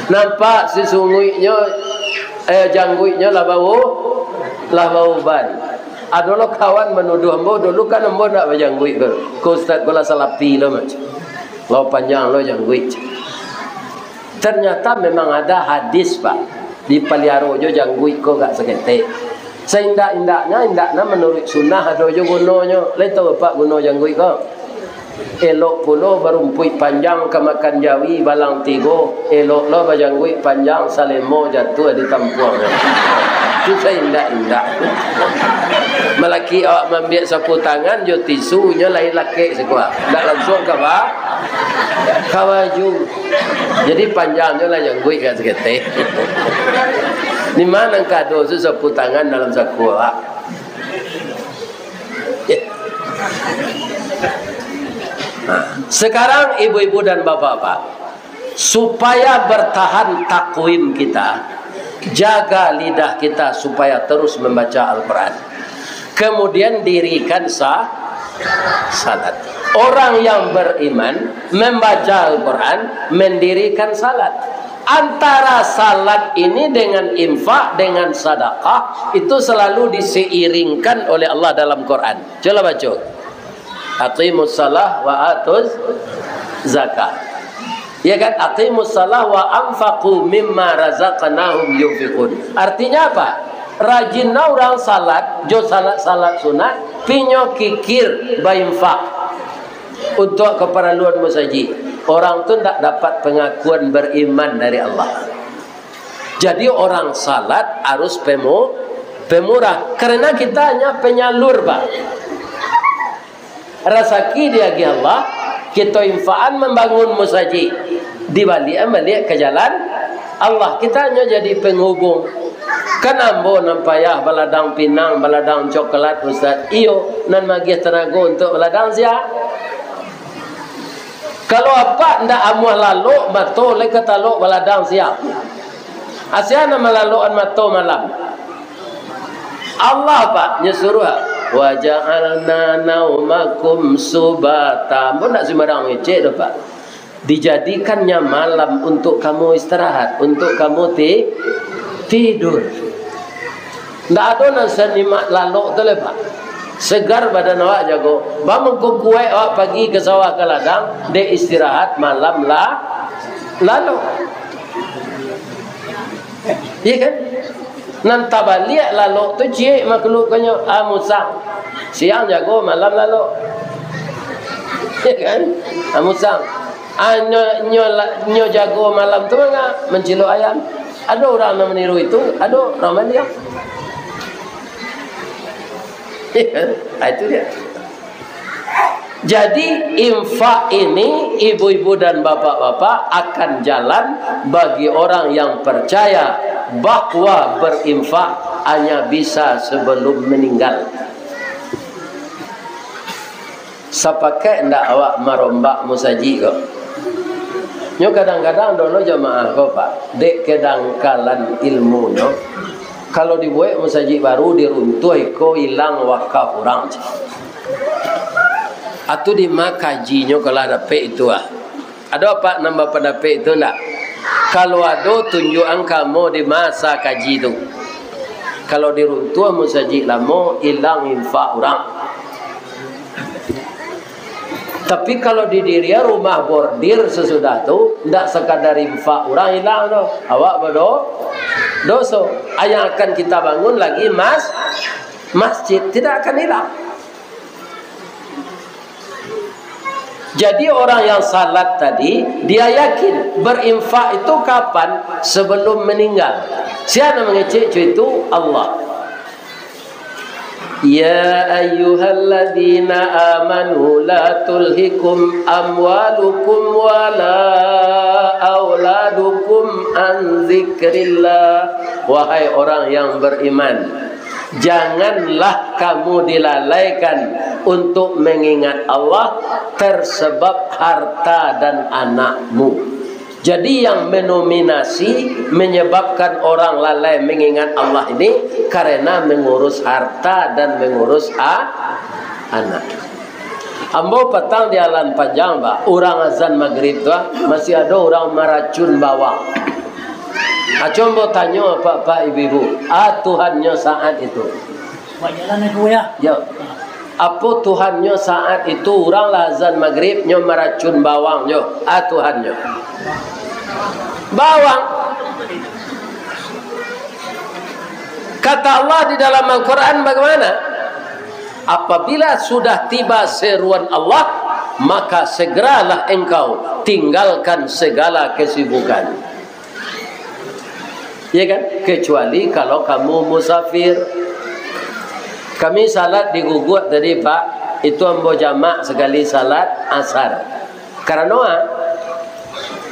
Nampak sisunguiknyo, eh, jangguiknyo lah bau-, lah bauban. Ado lo kawan manuduah ambo, dulu kan ambo ndak bajangguik ko. Ko ustaz ko lah salapi lo, macam. Lo panjang lo jangguik. Ternyata memang ada hadis, Pak. Dipaliaro jo jangguik ko agak saketek. Saindak-indaknya, indaknya manuruik sunnah ado jo gunonyo. Lai tau Bapak guno jangguik ko? Elok pulo barumpuik panjang ka makan jawi balang tigo, elok lo bajangguik panjang salemo jatuah di tampuang. Tu saindak-indak. Malaki awak maambiak sapu tangan jo tisu, nyo lai lakek sakuah. Ndak lansuang ka ba-, ka baju. Jadi panjang nyo lah jangguik ka saketek. Di ma nan ka ado tu sapu tangan dalam saku awak? Sekarang, ibu-ibu dan bapak-bapak, supaya bertahan takwim kita, jaga lidah kita supaya terus membaca Al-Quran. Kemudian dirikan sa-, salat. Orang yang beriman membaca Al-Quran, mendirikan salat. Antara salat ini dengan infak, dengan sadakah, itu selalu diseiringkan oleh Allah dalam Quran. Coba baca. Aqimus salah wa atuz zakat. Ya kan? Aqimus salah wa anfaqu mimma razaqnahum yunfiqun. Artinya apa? Rajinlah urang salat, jo salat-salat sunat, pinyo kikir bainfak untuk keperluan musajik. Orang tu ndak dapat pengakuan beriman dari Allah. Jadi, orang salat harus pemu-, pemurah. Karena kita hanya penyalur, Pak. Rasaki diagiah Allah, kito infakan mambangun musajik. Dibaliakan baliak ka jalan Allah. Kita hanyo jadi penghubung. Kan ambo nan payah baladang pinang, baladang coklat, Ustaz. Iyo, nan magiah tanago untuak baladang sia? Kalau apak ndak amuah lalok, mato lai ka talok baladang sia? Sia nan malalokan mato malam? Allah, Pak, nyo suruah, "Wa ja'alna naumakum subata." Ambo ndak sumbarang ngecek doh, Pak. Dijadikannya malam untuk kamu istirahat, untuk kamu ti-, tidur. Ndak ado nan sanikmat lalok tu lai, Pak. Segar badan awak jago. Bamangko kuaik awak pagi ka sawah ka ladang, dek istirahat malam lah lalok. Iya kan? Nan tabaliak lalok tu ciek makhluk kanyo, ah, musang. Siang jago, malam lalok. Iya kan? Ah, musang. Ah, nyo, nyo la-, nyo jago malam tu manga mancilok ayam. Ado urang nan maniru itu, ado urang baliak. Iya kan? Ah, itu dia. Jadi, infak ini, ibu-ibu dan bapak-bapak, akan jalan bagi orang yang percaya bahwa berinfak hanya bisa sebelum meninggal. Sapakaik ndak awak marombak musajik ko? Nyo kadang-kadang dolo jamaah ko, Pak, dek kedangkalan ilmunyo, kalau dibuek musajik baru, diruntuah iko, ilang wakaf urang. Atu di ma kajinyo kalau dapek itu, ah? Ado apak nan bapandapek itu ndak? Kalau ado, tunjuakan ka ambo di ma asa kaji tu. Kalau diruntuah musajik lamo, ilang infak urang. Tapi kalau didirian rumah bordir sasudah tu, ndak sakadar infak urang ilang tu. Awak bado-, doso. Yang akan kita bangun lagi mas-, masjid, tidak akan hilang. Jadi, orang yang salat tadi, dia yakin berinfak itu kapan? Sebelum meninggal. Sia nan mangecek co itu? Allah. "Ya ayyuhalladzina amanu la tulhikum amwalukum wala auladukum an zikrillah." Wahai orang yang beriman, janganlah kamu dilalaikan untuk mengingat Allah tersebab harta dan anakmu. Jadi, yang menominasi, menyebabkan orang lalai mengingat Allah ini karena mengurus harta dan mengurus a-, anak. Ambo patang di Alan Panjang, Pak, urang azan magrib tu, ah, masih ado urang maracun bawang. Aco ambo tanyo, Pak-pak, Ibu-ibu, ah, Tuhannyo saat itu. Buat jalan aku, ya. Yo. Apo Tuhannyo saat itu, urang lah azan magrib, nyo maracun bawang nyo? Ah, Tuhannyo. Bawang. Kata Allah di dalam Al-Quran bagaimana? Apabila sudah tiba seruan Allah, maka segeralah engkau tinggalkan segala kesibukan. Ya kan? Kecuali kalau kamu musafir. Kami salat di Guguak tadi, Pak. Itu ambo jamak sakali salat asar. Karano, ah,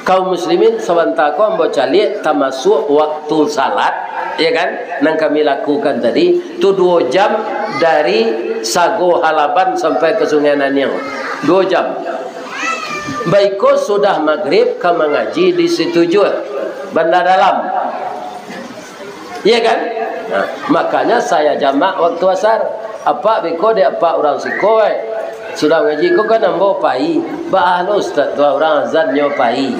kaum muslimin sabanta ko ambo caliak tamasuak waktu salat, ya kan? Nan kami lakukan tadi, tu duo jam dari Sago Halaban sampai ka Sungai Naniang. Duo jam. Baiko sudah magrib ka mangaji di Situjuah, Banda Dalam. Iya kan? Nah, makanya saya jamak waktu asar. Apak biko dek apak urang siko, eh. Sudah mangaji ko kan ambo pai. Baa lo ustaz tu urang azannyo pai.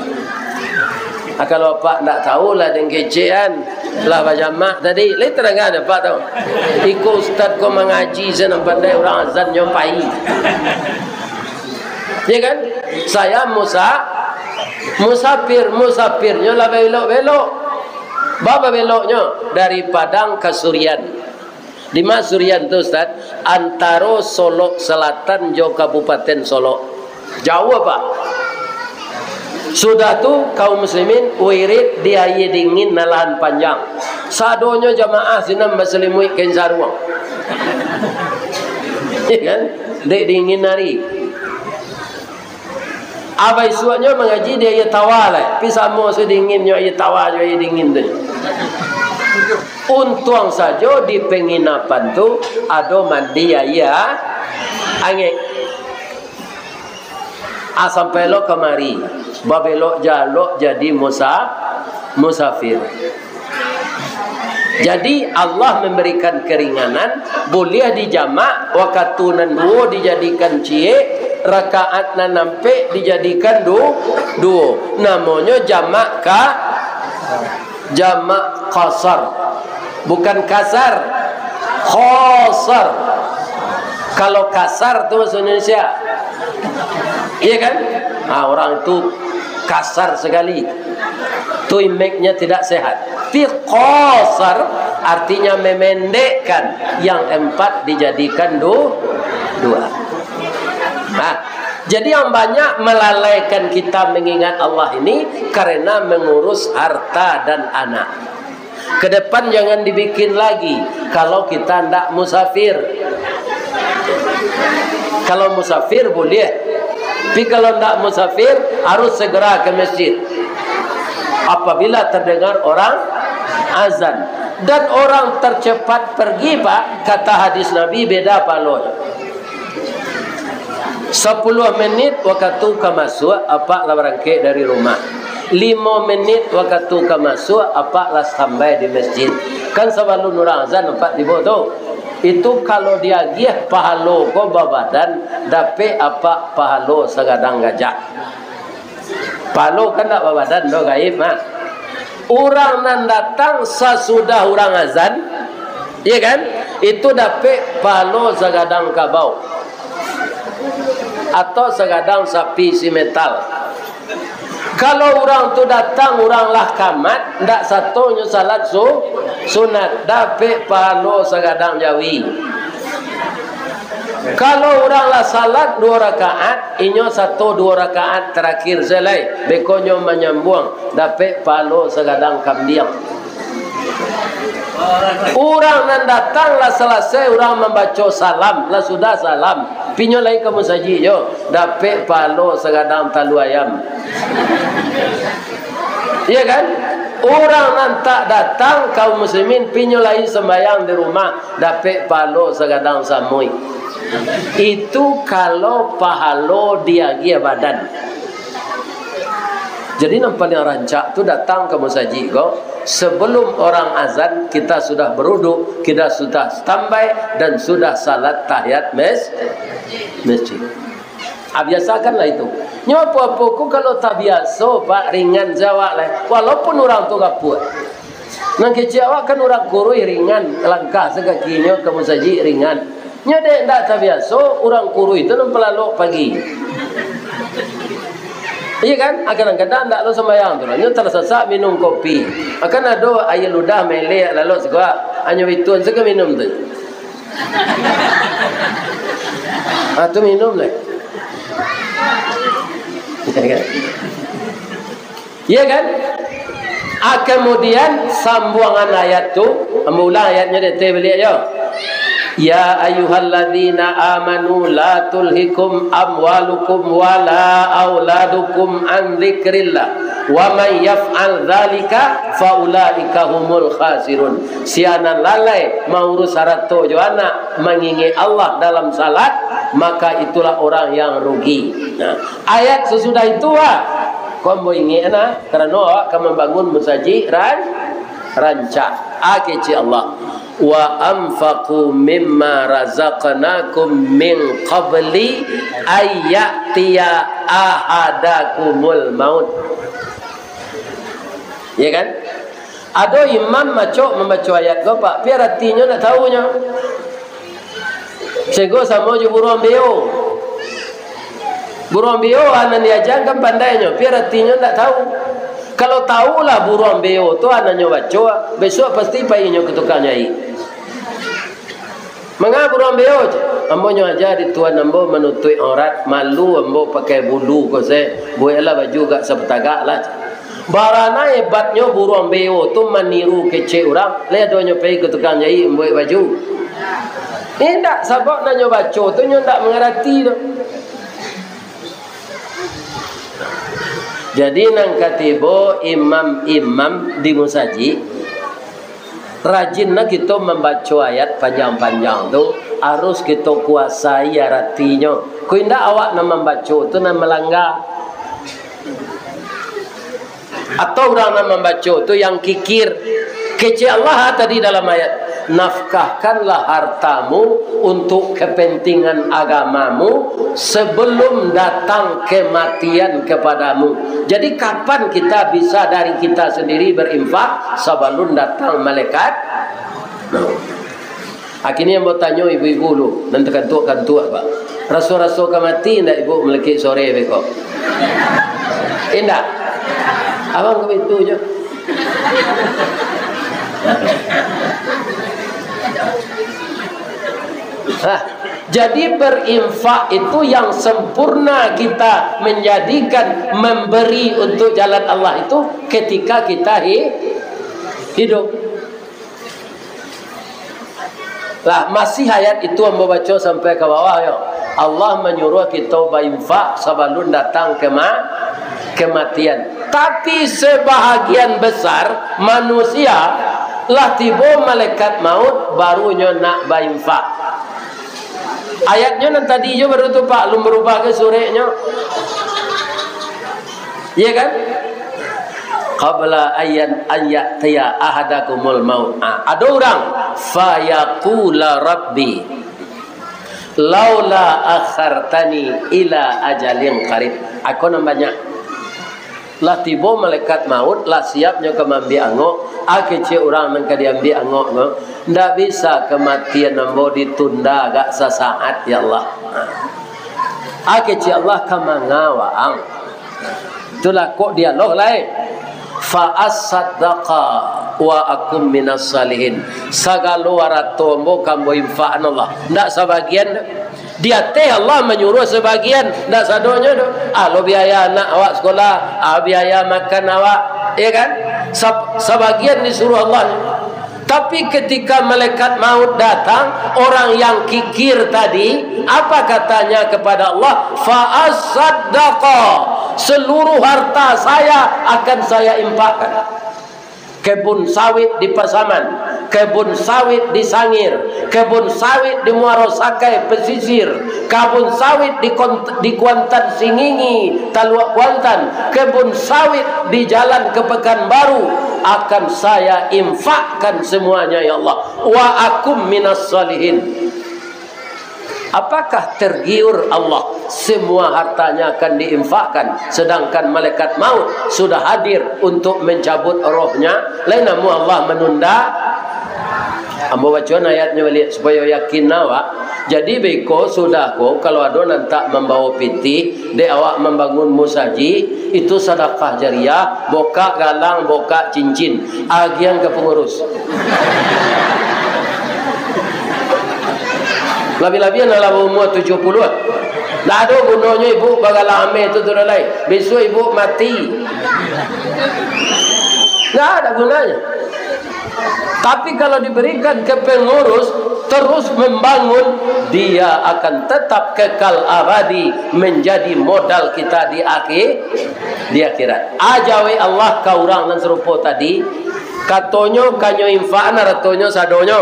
Ah, kalau apak ndak tahu lah, den kecekan lah bajamak tadi. Lai tadanga dek apak tu. Iko ustaz ko mangaji, sanang pandai, urang azannyo pai. Ya kan? Saya musa-, musafir, musafirnyo lah babelok-belok. Ba babeloknyo dari Padang ka Surian. Di ma Surian tu, Ustaz? Antaro Solok Selatan jo Kabupaten Solok. Jauah, Pak. Sudah tu, kaum muslimin wirid di aia dingin nan lah panjang. Sadonyo jamaah sinan basalimuik kain saruang. Ya kan? Dek dingin ari. Abah isuaknyo mangaji di aia tawa lai. Pi samo se dinginnyo aia tawa jo aia dingin tu. Untuang sajo di panginapan tu ado mandi aia angek. Ah, sampai lo kamari, babelok jalok jadi musa-, musafir. Jadi, Allah memberikan keringanan, buliah dijamak, wakatu nan duo dijadikan ciek, rakaat nan ampek dijadikan du-, duo. Namonyo jamak ka-, jamak qasar. Bukan kasar, qasar. Kalau kasar tu bahasa Indonesia. Iya kan? Ah, orang itu kasar sekali. Tu image-nya tidak sehat. Tapi qasar artinya memendekkan, yang empat dijadikan du-, dua. Nah, jadi yang banyak melalaikan kita mengingat Allah ini karena mengurus harta dan anak. Ke depan jangan dibikin lagi kalau kita ndak musafir. Kalau musafir boleh, tapi kalau ndak musafir harus segera ke masjid apabila terdengar orang azan. Dan orang tercepat pergi, Pak, kata hadis Nabi, beda pahalonyo. Sapuluah menit wakatu ka masuak, apak lah barangkek dari rumah. Limo menit wakatu ka masuak, apak lah standby di masjid. Kan sabalun urang azan apak tibo tu. Itu kalau diagiah pahalo ko babadan, dapek apak pahalo sagadang gajah. Pahalo kan ndak babadan doh, gaib mah. Urang nan datang sasudah urang azan, iya kan? Itu dapek pahalo sagadang kabau. Atau sagadang sapi isi metal. Kalau urang tu datang, urang lah kamat, ndak sato nyo salat su-, sunat, dapek pahalo sagadang jawi. Kalau urang lah salat duo rakaat, inyo sato duo rakaat tarakhir se lai, beko nyo manyambuang, dapek pahalo sagadang kambiang. Urang nan datang lah salasai urang mambaco salam, lah sudah salam, pi nyo lai ka musajik yo, dapek pahalo sagadang talua ayam. Iya kan? Urang nan tak datang, kaum muslimin, pi nyo lai sambayang di rumah, dapek pahalo sagadang samuik. Itu kalau pahalo diagiah badan. Jadi, nan paliang rancak tu datang ka musajik ko, sebelum orang azan, kita sudah beruduk, kita sudah standby, dan sudah salat tahiyat mes-, masjid. Ah, biasakanlah itu. Nyo apo-apo ko kalau tabiaso, Pak, ringan se awak lai. Walaupun urang tu gapuak. Nan kecek awak kan urang kuruih ringan, langkah sakakinyo ka musajik ringan. Nyo dek ndak tabiaso, urang kuruih tu nan palalok pagi. Iya kan? Ah, kadang-kadang ndak lo sambayang tu lah. Nyo tasasak minum kopi. Ah, kan ado aia ludah melek lalok siko. Ah, nyo bituan sajo minum tu. Ah, tu minum lai. Iya kan? Iya kan? Ah, kemudian sambuangan ayat tu, ambo ulang ayatnyo dek teh baliak yo. Ya ayyuhalladzina amanu la tulhikum amwalukum wala auladukum an dzikrillah. "Wa may yaf'al dzalika fa ulaika humul khasirun." Sia nan lalai maurus harato jo anak, mangingek Allah dalam salat, maka itulah orang yang rugi. Nah, ayat sasudah itu, ah, ko ambo ingek nah, karano awak ka mambangun musajik ran-, rancak. Ah, kecek Allah. "Wa anfaqu mimma razaqnakum min qabli ay ya'tiya ahadakumul maut." Ya kan? Ado imam macok mambaco ayat ko, Pak, pi aratinyo ndak tahu nyo. Sego samo jo buruang beo. Buruang beo anan diaja kan pandainyo, pi aratinyo ndak tahu. Kalau tahulah buruang beo tu anannyo baco, besok pasti pai inyo ka tukang jahik. "Manga buruang beo?" cek. "Ambo nyo aja di tuan ambo manutuik aurat, malu ambo pakai bulu ko se, bueklah baju agak sapatagak lah," cek. Barana hebatnyo buruang beo tu maniru kecek urang, lai ado nyo pai ka tukang jahik mambuek baju? Indak, sabab nan nyo baco tu nyo indak mangarati tu. Jadi, nan katibo, imam-imam di musajik, rajinlah kito mambaco ayat panjang-panjang tu, harus kito kuasai aratinyo. Ko indak, awak nan mambaco tu nan malangga. Atau urang nan mambaco tu yang kikir. Kecek Allah tadi dalam ayat, "Nafkahkanlah hartamu untuk kepentingan agamamu sebelum datang kematian kepadamu." Jadi, kapan kita bisa dari kita sendiri berinfak? Sabalun datang malaikat. Akhirnyo ambo tanyo ibu-ibu lu, nan takantuak-kantuak, Pak. Raso-raso ka mati indak ibu malekik sore beko? Indak. Abang ka baitu jo. Nah, jadi berinfak itu yang sempurna kita menjadikan memberi untuk jalan Allah itu ketika kita hi-, hidup. Lah, masih ayat itu ambo baco sampai ka bawah, yo. Allah manyuruah kito bainfak sabalun datang kema-, kematian. Tapi, sebahagian besar manusia lah tibo malaikat maut, baru nyo nak bainfak. Ayatnyo nan tadi jo baru tu, Pak, alun barubah ka sureknyo. Iya kan? Qabla ayyan an ya'tiya ahadakumul maut. Ah, ado urang, "Fayaqula rabbi laula akhartani ila ajalin qarib." Ako nan banyak. Lah tibo malaikat maut, lah siap nyo ka maambiak angok. Ah, kecek urang nan ka diambiak angok ko, "Ndak bisa kamatian ambo ditunda agak sasaat, ya Allah." Ah, kecek Allah, "Ka manga waang?" Itulah kok dialog lai. "Fa asaddaqa wa akum minas salihin." Sagalo arato ambo ka ambo infakan Allah. Ndak sabagian doh. Di ateh Allah manyuruah sabagian, ndak sadonyo doh. Ah, lo biaya anak awak sakolah, ah, biaya makan awak, ya kan? Sab-, sabagian disuruah Allah. Tapi ketika malaikat maut datang, orang yang kikir tadi, apa katanya kepada Allah? "Fa asaddaqa, seluruh harta saya akan saya infakkan." Kebun sawit di Pasaman, kebun sawit di Sangir, kebun sawit di Muaro Sakai pesisir, kebun sawit di Kont-, di Kuantan Singingi, Taluak Kuantan, kebun sawit di jalan ke Pekanbaru, akan saya infakkan semuanya, ya Allah. Wa akum minas salihin. Apakah tergiur Allah, semua hartanya akan diinfakkan, sedangkan malaikat maut sudah hadir untuk mencabut rohnya? Lai namuah Allah menunda? Ambo bacoan ayatnyo baliak, supayo yakin awak. Jadi, beko sudah ko, kalau ado nan tak mambawa pitih, dek awak mambangun musajik, itu sadakah jariah, bokak galang, bokak cincin, agian ka pangurus. Labiah-labiah nan lah baumua tujuah puluah. Ndak ado gunonyo ibu bagalang ameh tu, tu lai. Besok ibu mati. Ndak ado gunonyo. Tapi kalau diberikan ke pengurus, terus membangun, dia akan tetap kekal abadi menjadi modal kita di akhir, di akhirat. Aja wek Allah ka urang nan sarupo tadi, katonyo ka nyo infak-an aratonyo sadonyo,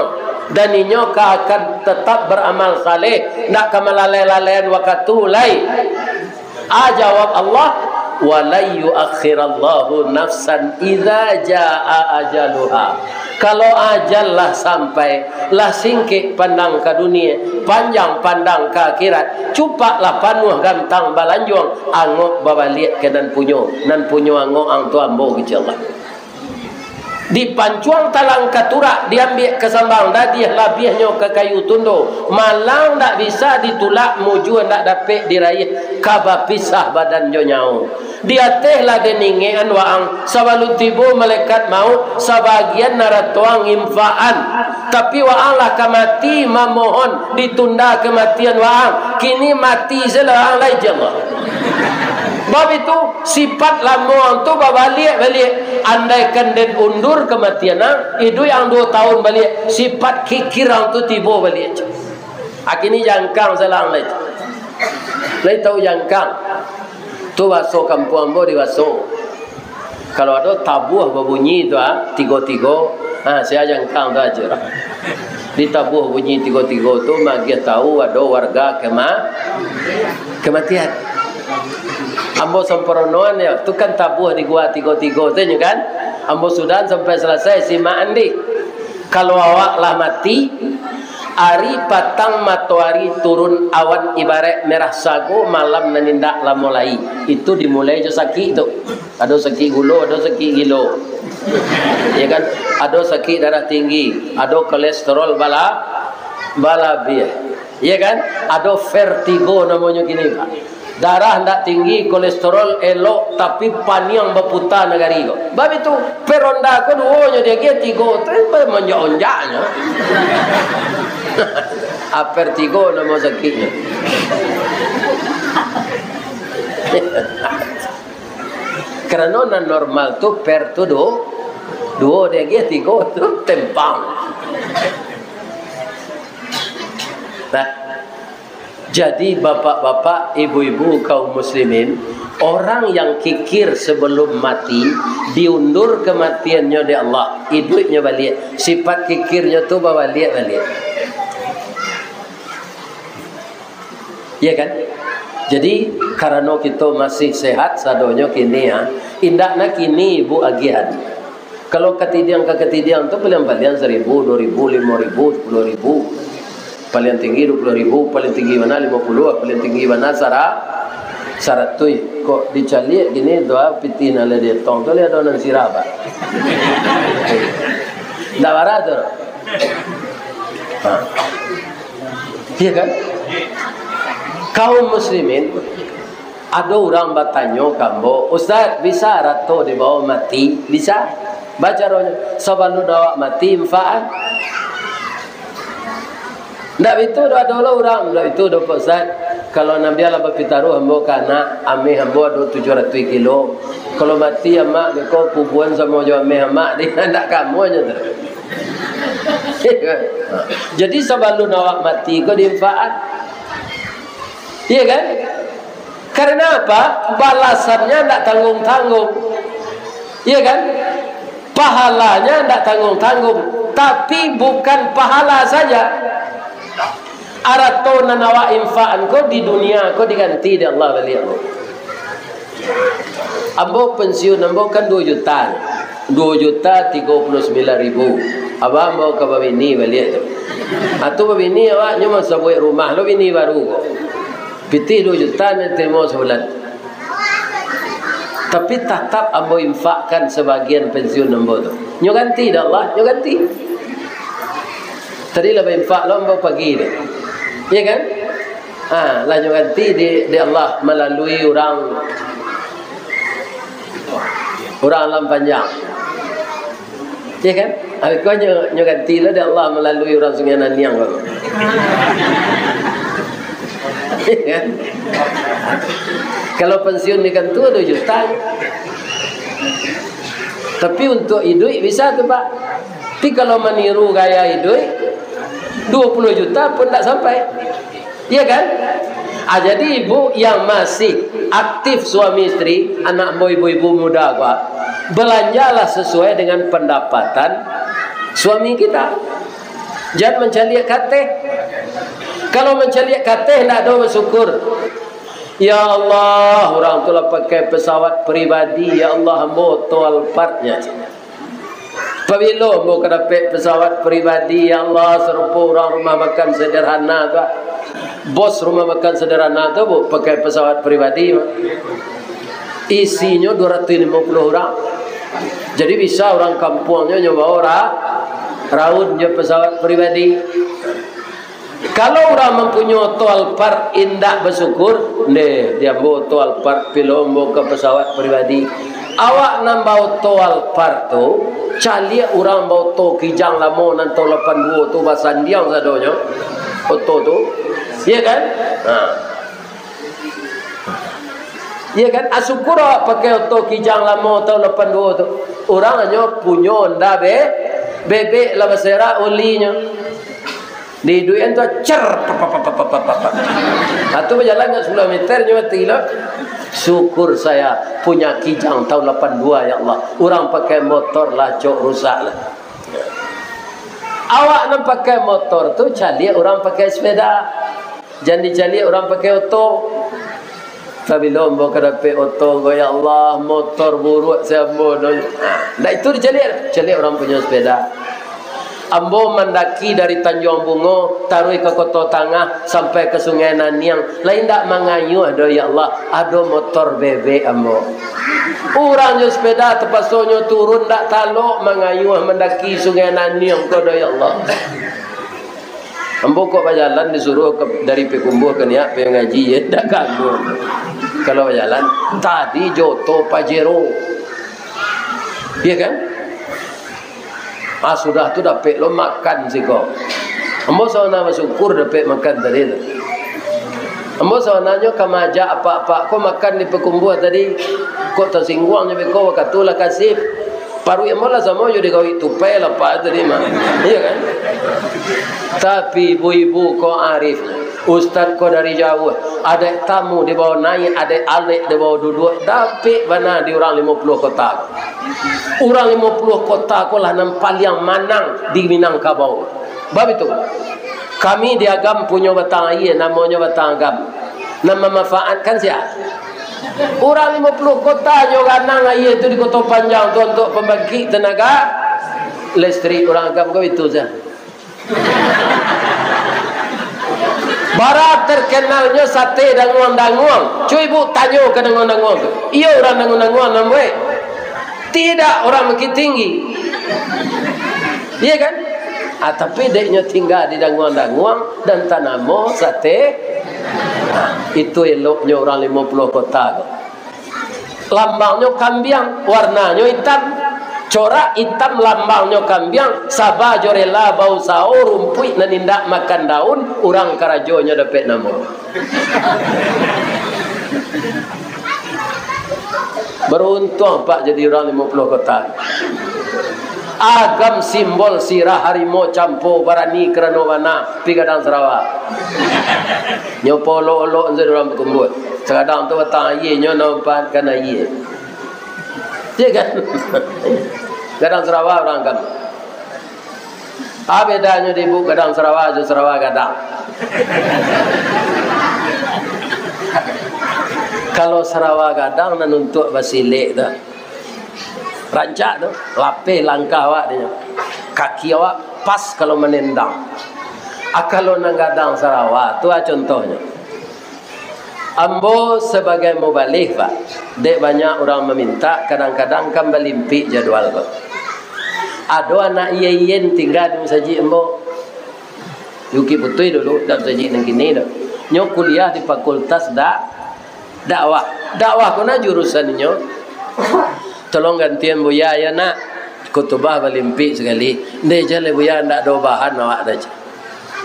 dan inyo ka akan tetap beramal saleh, ndak ka malalai-lalaian wakatu lai. A jawab Allah, "Wa lan yuakhirallahu nafsan idza jaa ajaluha." Kalau ajal lah sampai, lah singkek pandang ka dunia, panjang pandang ka akhirat, cupaklah panuah gantang balanjuang, angok babaliak ka nan punyo, nan punyo angok ang tu ambo, kecek Allah. Dipancuang talang ka turak, diambiak ka sambang, dadiah labiahnyo ka kayu tundo, malang ndak bisa ditulak, mujua ndak dapek diraih, ka bapisah badan jo nyawo. Di ateh lah den ingekan waang, sabalun tibo malaikat mauik, sabagian narato ang infak-an, tapi waang lah ka mati mamohon ditunda kamatian waang, kini mati se lah waang lai, kecek Allah. Bab itu, sifat lamo ang tu babaliak-baliak. Andaikan den undur kamatian ang, iduik ang duo taun baliak, sifat kikir ang tu tibo baliak. Kini jangkang salang lai. Lai tahu jangkang? Tu baso kampuang ambo di baso. Kalau ado tabuah babunyi tu, ah, tigo-tigo, ah, sia jangkang tu aja. Ditabuah bunyi tigo-tigo tu magiah tahu ado warga kama-, kamatian. Ambo samparonoan yo, tu kan tabuah di gua tigo-tigo tu nyo kan. Ambo sudahan sampai salasai, simak an dih. Kalau awak lah mati, ari patang matoari turun, awan ibaraik merah sago, malam nan indak lamo lai. Itu dimulai jo sakik tu. Ado sakik gulo, ado sakik gilo. Ya kan? Ado sakik darah tinggi, ado kolesterol bala-, balabiah. Ya kan? Ado vertigo namonyo kini, Pak. Darah ndak tinggi, kolesterol elok, tapi paniang baputa nagari ko. Bab itu, per ronda ko duo nyo diagiah, tigo tu manjak-onjaknyo. A, vertigo namo sakiknyo. Karano nan normal tu per tu du-, duo diagiah, tigo tu tempang. Nah, jadi bapak-bapak, ibu-ibu, kaum muslimin, orang yang kikir sebelum mati, diundur kematiannyo dek Allah, iduiknyo baliak, sifat kikirnyo tu babaliak-baliak. Ya kan? Jadi, karano kito masih sehat sadonyo kini, ha, indak nak kini ibu agiahan. Kalau katidiang ka katidiang tu, paliang-paliang saribu, duo ribu, limo ribu, sapuluah ribu. Paliang tinggi duo puluah ribu, paliang tinggi bana limo puluah, paliang tinggi bana sara-, saratuih. Kok dicaliak kini tu, ha, pitih nan lah dietong tu, lah ado nan sirah, Pak. Ndak bara tu. Ha. Iya kan? Kaum muslimin, ado urang batanyo ka ambo, "Ustaz, bisa arato dibawa mati?" Bisa. Bacaronyo, sabalun awak mati, infak-an. Ndak bitu doh, ado lo urang, "Ndak bitu doh, Pak Ustaz. Kalau nan bialah bapitaruah ambo ka anak, ameh ambo ado tujuah ratuih kilo. Kalau mati amak, beko kubuan samo jo ameh amak," di ndak kamonyo tu. Jadi, sabalun awak mati ko diinfak-an. Iya kan? Karena apa? Balasannyo ndak tanggung-tanggung. Iya kan? Pahalanya ndak tanggung-tanggung. Tapi bukan pahala saja. Arato nan awak infak-an ko di dunia ko diganti dek Allah baliak. Ambo pensiun ambo kan duo juta. Duo juta tigo puluah sambilan ribu. Abah ambo ka babini baliak tu. Atu babini awak nyo masabuik rumah lo bini baru ko. Pitih duo juta nan tarimo sabulan. Tapi tatap ambo infakkan sabagian pensiun ambo tu. Nyo ganti dek Allah, nyo ganti. Tadi lah bainfak lo ambo pagi tu. Iya kan? Ha, lah nyo ganti di, di Allah malalui urang, urang Alam Panjang. Iya kan? Habis ko nyo, nyo ganti lah di Allah malalui urang Sungai Naniang ko. Iya kan? Kalau pensiun di kantua duo juta. Tapi untuk iduik bisa tu, Pak. Tapi kalau maniru gaya iduik, Dua puluh juta pun tak sampai. Iya kan? Ah, jadi ibu yang masih aktif suami istri, anak ambo ibu-ibu muda ko, ah, belanjalah sesuai dengan pendapatan suami kita. Jan mancaliak kateh. Kalau mancaliak kateh, ndak ado bersyukur. "Ya Allah, urang tu lah pakai pesawat pribadi, ya Allah, ambo oto Alphard-nyo." Pabilo ambo ka dapek pesawat pribadi, ya Allah, sarupo urang rumah makan sederhana tu, ah. Bos rumah makan sederhana tu, bu, pakai pesawat pribadi, bu. Isinyo dua ratus limo puluh urang. Jadi bisa urang kampuangnyo nyo bawa ra-, raun jo pesawat pribadi. Kalau urang mampunyoi oto Alphard indak basyukur, ndeh, di ambo oto Alphard, pilo ambo ka pesawat pribadi. Awak nan baoto Alphard tu, caliak urang baoto Kijang lamo nan taun lapan duo tu basandiang sadonyo oto tu. Iya kan? Ha. Iya kan? Ah, syukur awak pakai oto Kijang lamo taun lapan duo tu. Urang hanyo punyo Honda be-, bebek lah baserak olinyo. Di duit tu cer, pap, pap, pap. Atu bajalan ka sapuluah meter nyo mati lo. Syukur saya punya Kijang taun lapan dua, ya Allah. Urang pakai motor lah acok rusak lah. Awak nan pakai motor tu caliak urang pakai sepeda. Jan dicaliak urang pakai oto. Sabilo ambo ka dapek oto ko, ya Allah, motor buruak se ambo no. Ha, ndak itu dicaliak, caliak urang punyo sepeda. Ambo mandaki dari Tanjuang Bungo, taruih ka Koto Tangah, sampai ka Sungai Naniang, lai ndak mangayuah doh, ya Allah, ado motor bebek ambo. Urang jo sepeda tapasonyo turun, ndak talok mangayuah mandaki Sungai Naniang ko doh, ya Allah. Ambo kok bajalan disuruah ka, dari Payakumbuah ka Niak, pai ngaji, ya, ndak ganggu. Kalau bajalan, tadi jo oto Pajero. Iya kan? Ah, sudah tu dapek lo makan siko. Ambo sabananyo basyukur dapek makan tadi tu. Ambo sabananyo ka maajak apak-apak ko makan di Payakumbuah tadi. Kok tasingguang nyo beko, wakatu lah kasih. Paruik ambo lah samo jo digawik tupai lapeh tadi mah. Iya kan? Tapi ibu-ibu ko arif, ustaz ko dari jauah, adaik tamu dibawa naiak, adaik alek dibawa duduak, dapek bana di urang limo puluah kota ko. Urang limo puluah kota ko lah nan paliang manang di Minangkabau. Bab itu, kami di Agam punyo batang aia, namonyo Batang Agam. Nan mamanfaatkan sia? Urang limo puluah kota nyo ganang aia tu di Koto Panjang tu untuak pambangkik tenaga listrik. Urang Agam ko itu sajo. Bara terkenalnyo sate danguang-danguang. Cubo ibu tanyo ka danguang-danguang tu. Iyo urang danguang-danguang nan buek. Tidak orang Bukittinggi. Iya kan? Ah, tapi dek nyo tingga di danguang-danguang dan tanamo sate. Ah, itu eloknyo urang limo puluah kota tu. Lambangnyo kambiang, warnanyo itam. Corak itam lambangnyo kambiang, saba jo rela bausaho rumpuik nan indak makan daun, urang karajonyo dapek namo. Baruntuang, Pak, jadi urang limo puluah kota. Agam simbol sirah harimau campo, barani karano bana, pi gadang sarawa. Nyo polok-olok sajo urang bakumpua. Sagadang tu batang aia, nyo nan manfaatkan aia. Iya kan? Gadang sarawa urang Agam. Ah, bedanyo di ibu gadang sarawa jo sarawa gadang. Kalau sarawa gadang nan untuak basilek tu, rancak tu, lapeh langkah awak dek nyo. Kaki awak pas kalau manendang. Ah, kalau nan gadang sarawa tu, ah, contohnyo. Ambo sabagai mubalih, Pak, dek banyak urang mamintak, kadang-kadang kan balimpik jadwal ko. Ado anak iye-iyen tingga di musajik ambo. Di Bukik Putuih dulu, dak musajik nan kini tu. Nyo kuliah di Fakultas Dak-, Dakwah. Dakwah ko nah jurusannyo. Tolong gantian Buya yo, Nak. Khutubah balimpik sakali. Ndeh jan lai Buya, ndak ado bahan awak dah.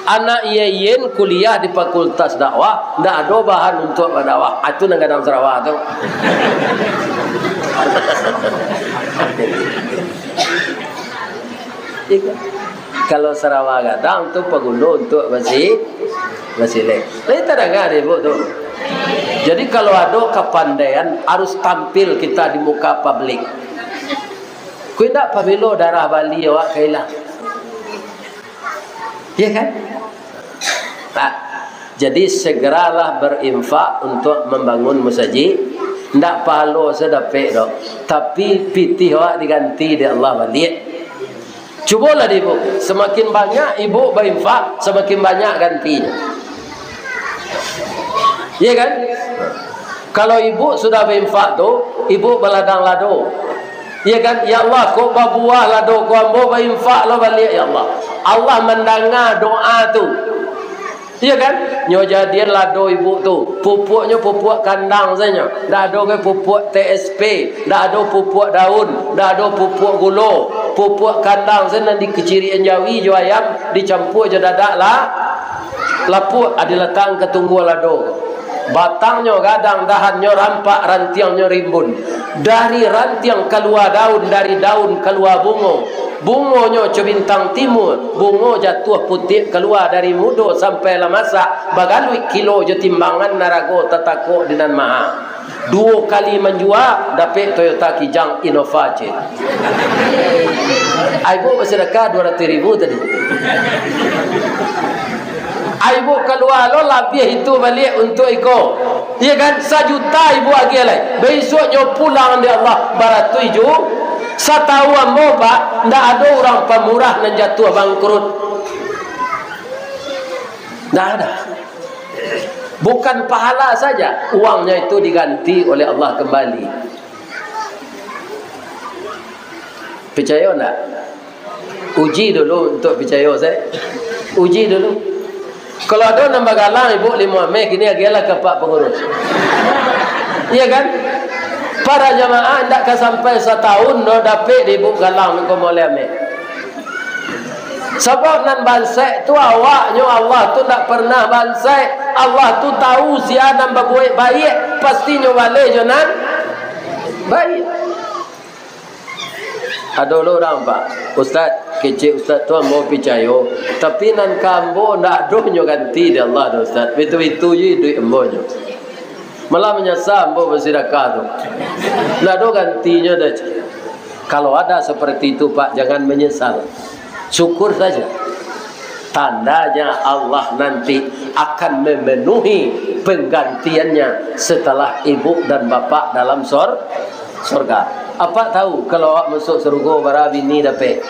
Anak iye-iyen kuliah di Fakultas Dakwah, ndak ado bahan untuak badakwah. Ah, tu nan gadang sarawa tu. Iko. Kalau sarawa gadang tu paguno untuak basi-, basilek. Lai tadanga dek ibu tu. Jadi, kalau ado kapandaian, harus tampil kita di muka publik. Kok indak, pabilo darah bali awak ka ilang. Iya kan? Nah, jadi segeralah berinfak untuk membangun musajik. Ndak pahalo se dapek doh, tapi pitih awak diganti dek Allah baliak. Cubolah dek ibu, semakin banyak ibu bainfak, semakin banyak gantinyo. Iya kan? Kalau ibu sudah bainfak tu, ibu baladang lado. Iya kan? "Ya Allah, kok babuah lado ko ambo, bainfak lo baliak, ya Allah." Allah mandanga doa tu. Iya kan? Nyo jadian lado ibu tu, pupuaknyo pupuak kandang sajo. Ndak ado gai pupuak T S P, ndak ado pupuak daun, ndak ado pupuak gulo. Pupuak kandang sajo nan dikecirian jawi jo ayam, dicampua jo dadak la-, lapuak, a, dilatakkan ka tunggua lado. Batangnyo gadang, dahannyo rampak, rantiangnyo rimbun. Dari rantiang kalua daun, dari daun kalua bungo. Bungonyo co bintang timua, bungo jatuah putiak kalua dari mudo sampai lah masak, bagaluik kilo jo timbangan, narago tatakok di nan maha. Duo kali manjua, dapek Toyota Kijang Innova C. Ai ibu basadakah duo ratuih ribu tadi. Ai ibu kalua lo labiah itu baliak untuak iko. Iya kan? Sajuta ibu agiah lai. Bisuaknyo pulang dek Allah baratuih ju-, satau ambo, Pak, ndak ado urang pamurah nan jatuah bangkrut. Ndak ada. Bukan pahala saja, uangnya itu diganti oleh Allah kembali. Picayo ndak? Uji dulu untuak picayo, se. Uji dulu. Kalau ado nan bagalang ibu limo ameh, kini agiahlah ka pak pangurus. Iya kan? Para jamaah, ndak ka sampai satahun doh dapek dek ibu galang ko moleh ameh. Sabab nan bansaik tu awaknyo, Allah tu ndak pernah bansaik. Allah tu tahu sia nan babuek baiak, pastinyo baleh jo nan baiak. Ado lo urang, Pak, "Ustaz, kecek Ustaz tu ambo picayo, tapi nan ka ambo ndak ado nyo ganti dek Allah doh, Ustaz. Bitu-bitu je iduik ambo nyo. Malah manyasa ambo basidakah tu. Ndak ado gantinyo doh." Kalau ada seperti itu, Pak, jangan menyesal. Syukur saja. Tandanya Allah nanti akan memenuhi penggantiannya setelah ibu dan bapak dalam sor-, sorga. Apak tahu kalau awak masuk surga, bara bini dapek?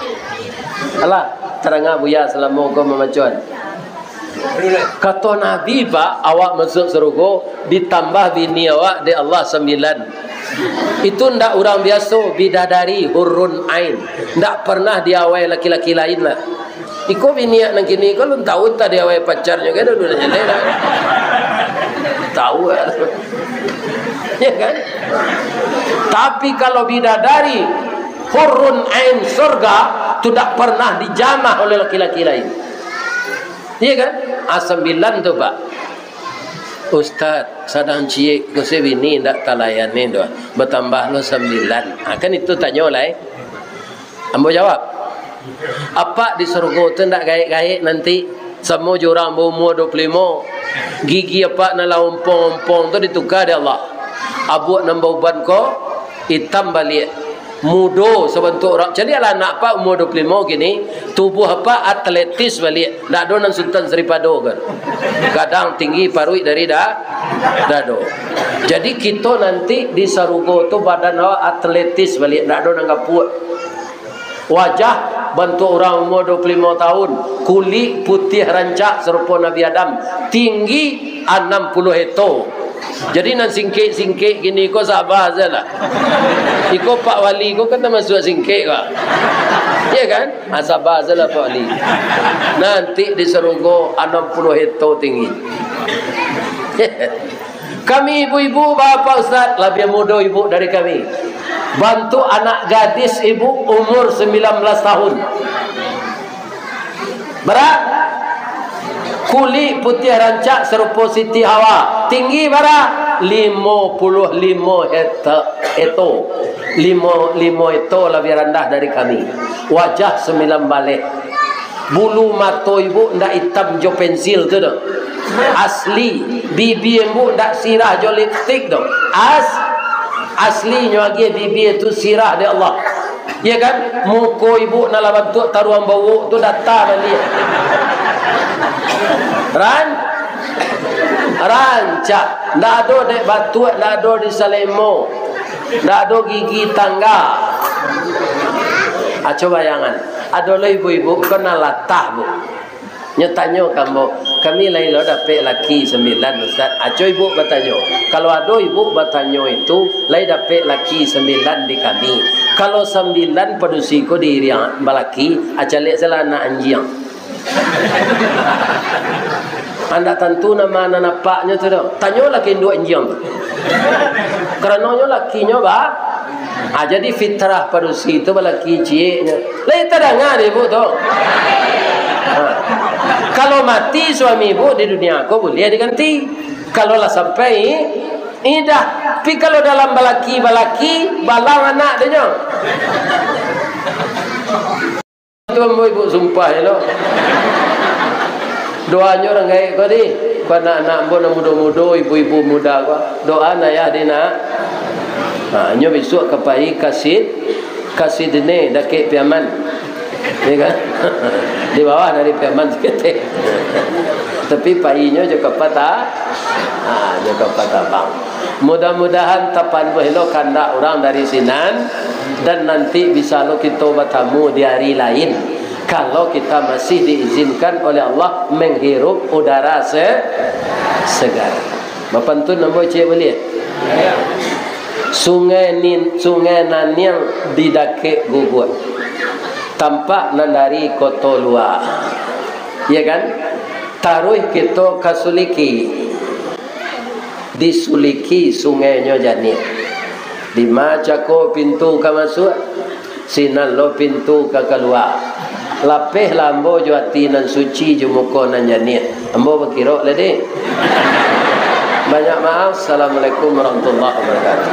Alah, taranga Buya salamo ko mamacuan. Kato Nabi, Pak, awak masuk surga, ditambah bini awak dek Allah sambilan. Itu ndak urang biaso, bidadari, hurun ain. Ndak pernah diawai laki-laki lain lah. Iko bini nan kini ko, alun tahu antah diawai pacarnyo ka, dulu nak jaleh dah. Tahu lah. Ya kan? Tapi kalau bidadari, hurun ain surga, tu ndak pernah dijamah oleh laki-laki lain. Iya kan? Ah, sambilan tu, Pak. "Ustaz, sadang ciek ko se bini ndak talayani doh. Batambah lo sambilan." Ah, kan itu tanyo lai. Ambo jawab, "Apak di surga tu ndak gaek-gaek nanti, samo jo urang baumua duo puluah limo. Gigi apak nan lah ompong-ompong tu dituka dek Allah. Abuak nan bauban ko itam baliak. Mudo sabantuak urang." Caliaklah anak apak umua duo puluah limo kini, tubuah apak atletis baliak. Ndak ado nan Sutan Saripado kan. Gadang tinggi paruik dari da-, dado. Jadi kito nanti di sarugo tu badan awak atletis baliak, ndak ado nan gapuak. Wajah bantuak urang umua duo puluah limo tahun, kulik putiah rancak sarupo Nabi Adam, tinggi anam puluah heto. Jadi nan singkek-singkek kini ko saba sajolah. Iko Pak Wali ko kan tamasuak singkek ko. Iya kan? Ah, saba sajolah Pak Wali. Nanti di sarugo anam puluah heto tinggi. Kami ibu-ibu, bapak ustaz, labiah mudo ibu dari kami. Bantuak anak gadis ibu umur sembilan belas tahun. Bara? Kulik putiah rancak sarupo Siti Hawa. Tinggi bara? Limo puluah limo heto-, heto. Limo, limo heto labiah randah dari kami. Wajah sambilan baleh. Bulu mato ibu ndak itam jo pensil tu doh. Asli. Bibia ibu ndak sirah jo lipstik doh. As-, aslinyo agiah bibia tu sirah dek Allah. Ya kan? Muko ibu nan lah bantuak taruang bawok tu data baliak. Ran-, rancak. Ndak ado dek batuak, ndak ado di salemo. Ndak ado gigi tangga. Aco bayangan. Ado lo ibu-ibu ko nan latah, Bu. Nyo tanyo ka ambo, "Kami lai lo dapek laki sambilan, Ustaz?" Aco ibu batanyo. Kalau ado ibu batanyo itu, "Lai dapek laki sambilan di kami?" Kalau sambilan padusi ko diiriang balaki, acalek salah anak anjiang. Andak tantu nama nan apaknyo tu doh. Tanyolah ka induak anjiang tu. Karano nyo lakinyo ba-, ah, jadi fitrah padusi tu balaki cieknyo. Lai tadanga dek ibu tu. Ha. Kalau mati suami ibu di dunia ko buliah diganti. Kalau lah sampai idah. Tapi kalau dalam balaki-balaki, balang anak dek nyo. Tu ambo ibu sumpah elok. Doanyo urang gaek ko di, ko anak-anak ambo nan mudo-mudo, ibu-ibu muda ko. Doa ayah di nak. Ha, nyo bisuak ka pai ka Sid-, ka Sydney, dakek Piaman. Ya kan? Di bawah dari Piaman saketek. Tapi painyo jo kapa ta-, ha, jo kapa tabang. Mudah-mudahan tapanuah lo kandak urang dari sinan, dan nanti bisa lo kito batamu di ari lain, kalau kita masih diizinkan oleh Allah menghirup udara se-, segar. Bapantun ambo ciek buliah? Sungai Nin-, Sungai Naniang di dakek Guguak, tampak nan dari Koto Lua. Ya kan? Taruih kito ka Suliki. Di Suliki sungainyo janiah. Dima cako pintu ka masuak, sinan lo pintu ka kalua. Lapehlah ambo jo ati nan suci, jo muko nan janiah. Ambo bakirok lah, deh. Banyak maaf. Assalamualaikum warahmatullahi wabarakatuh.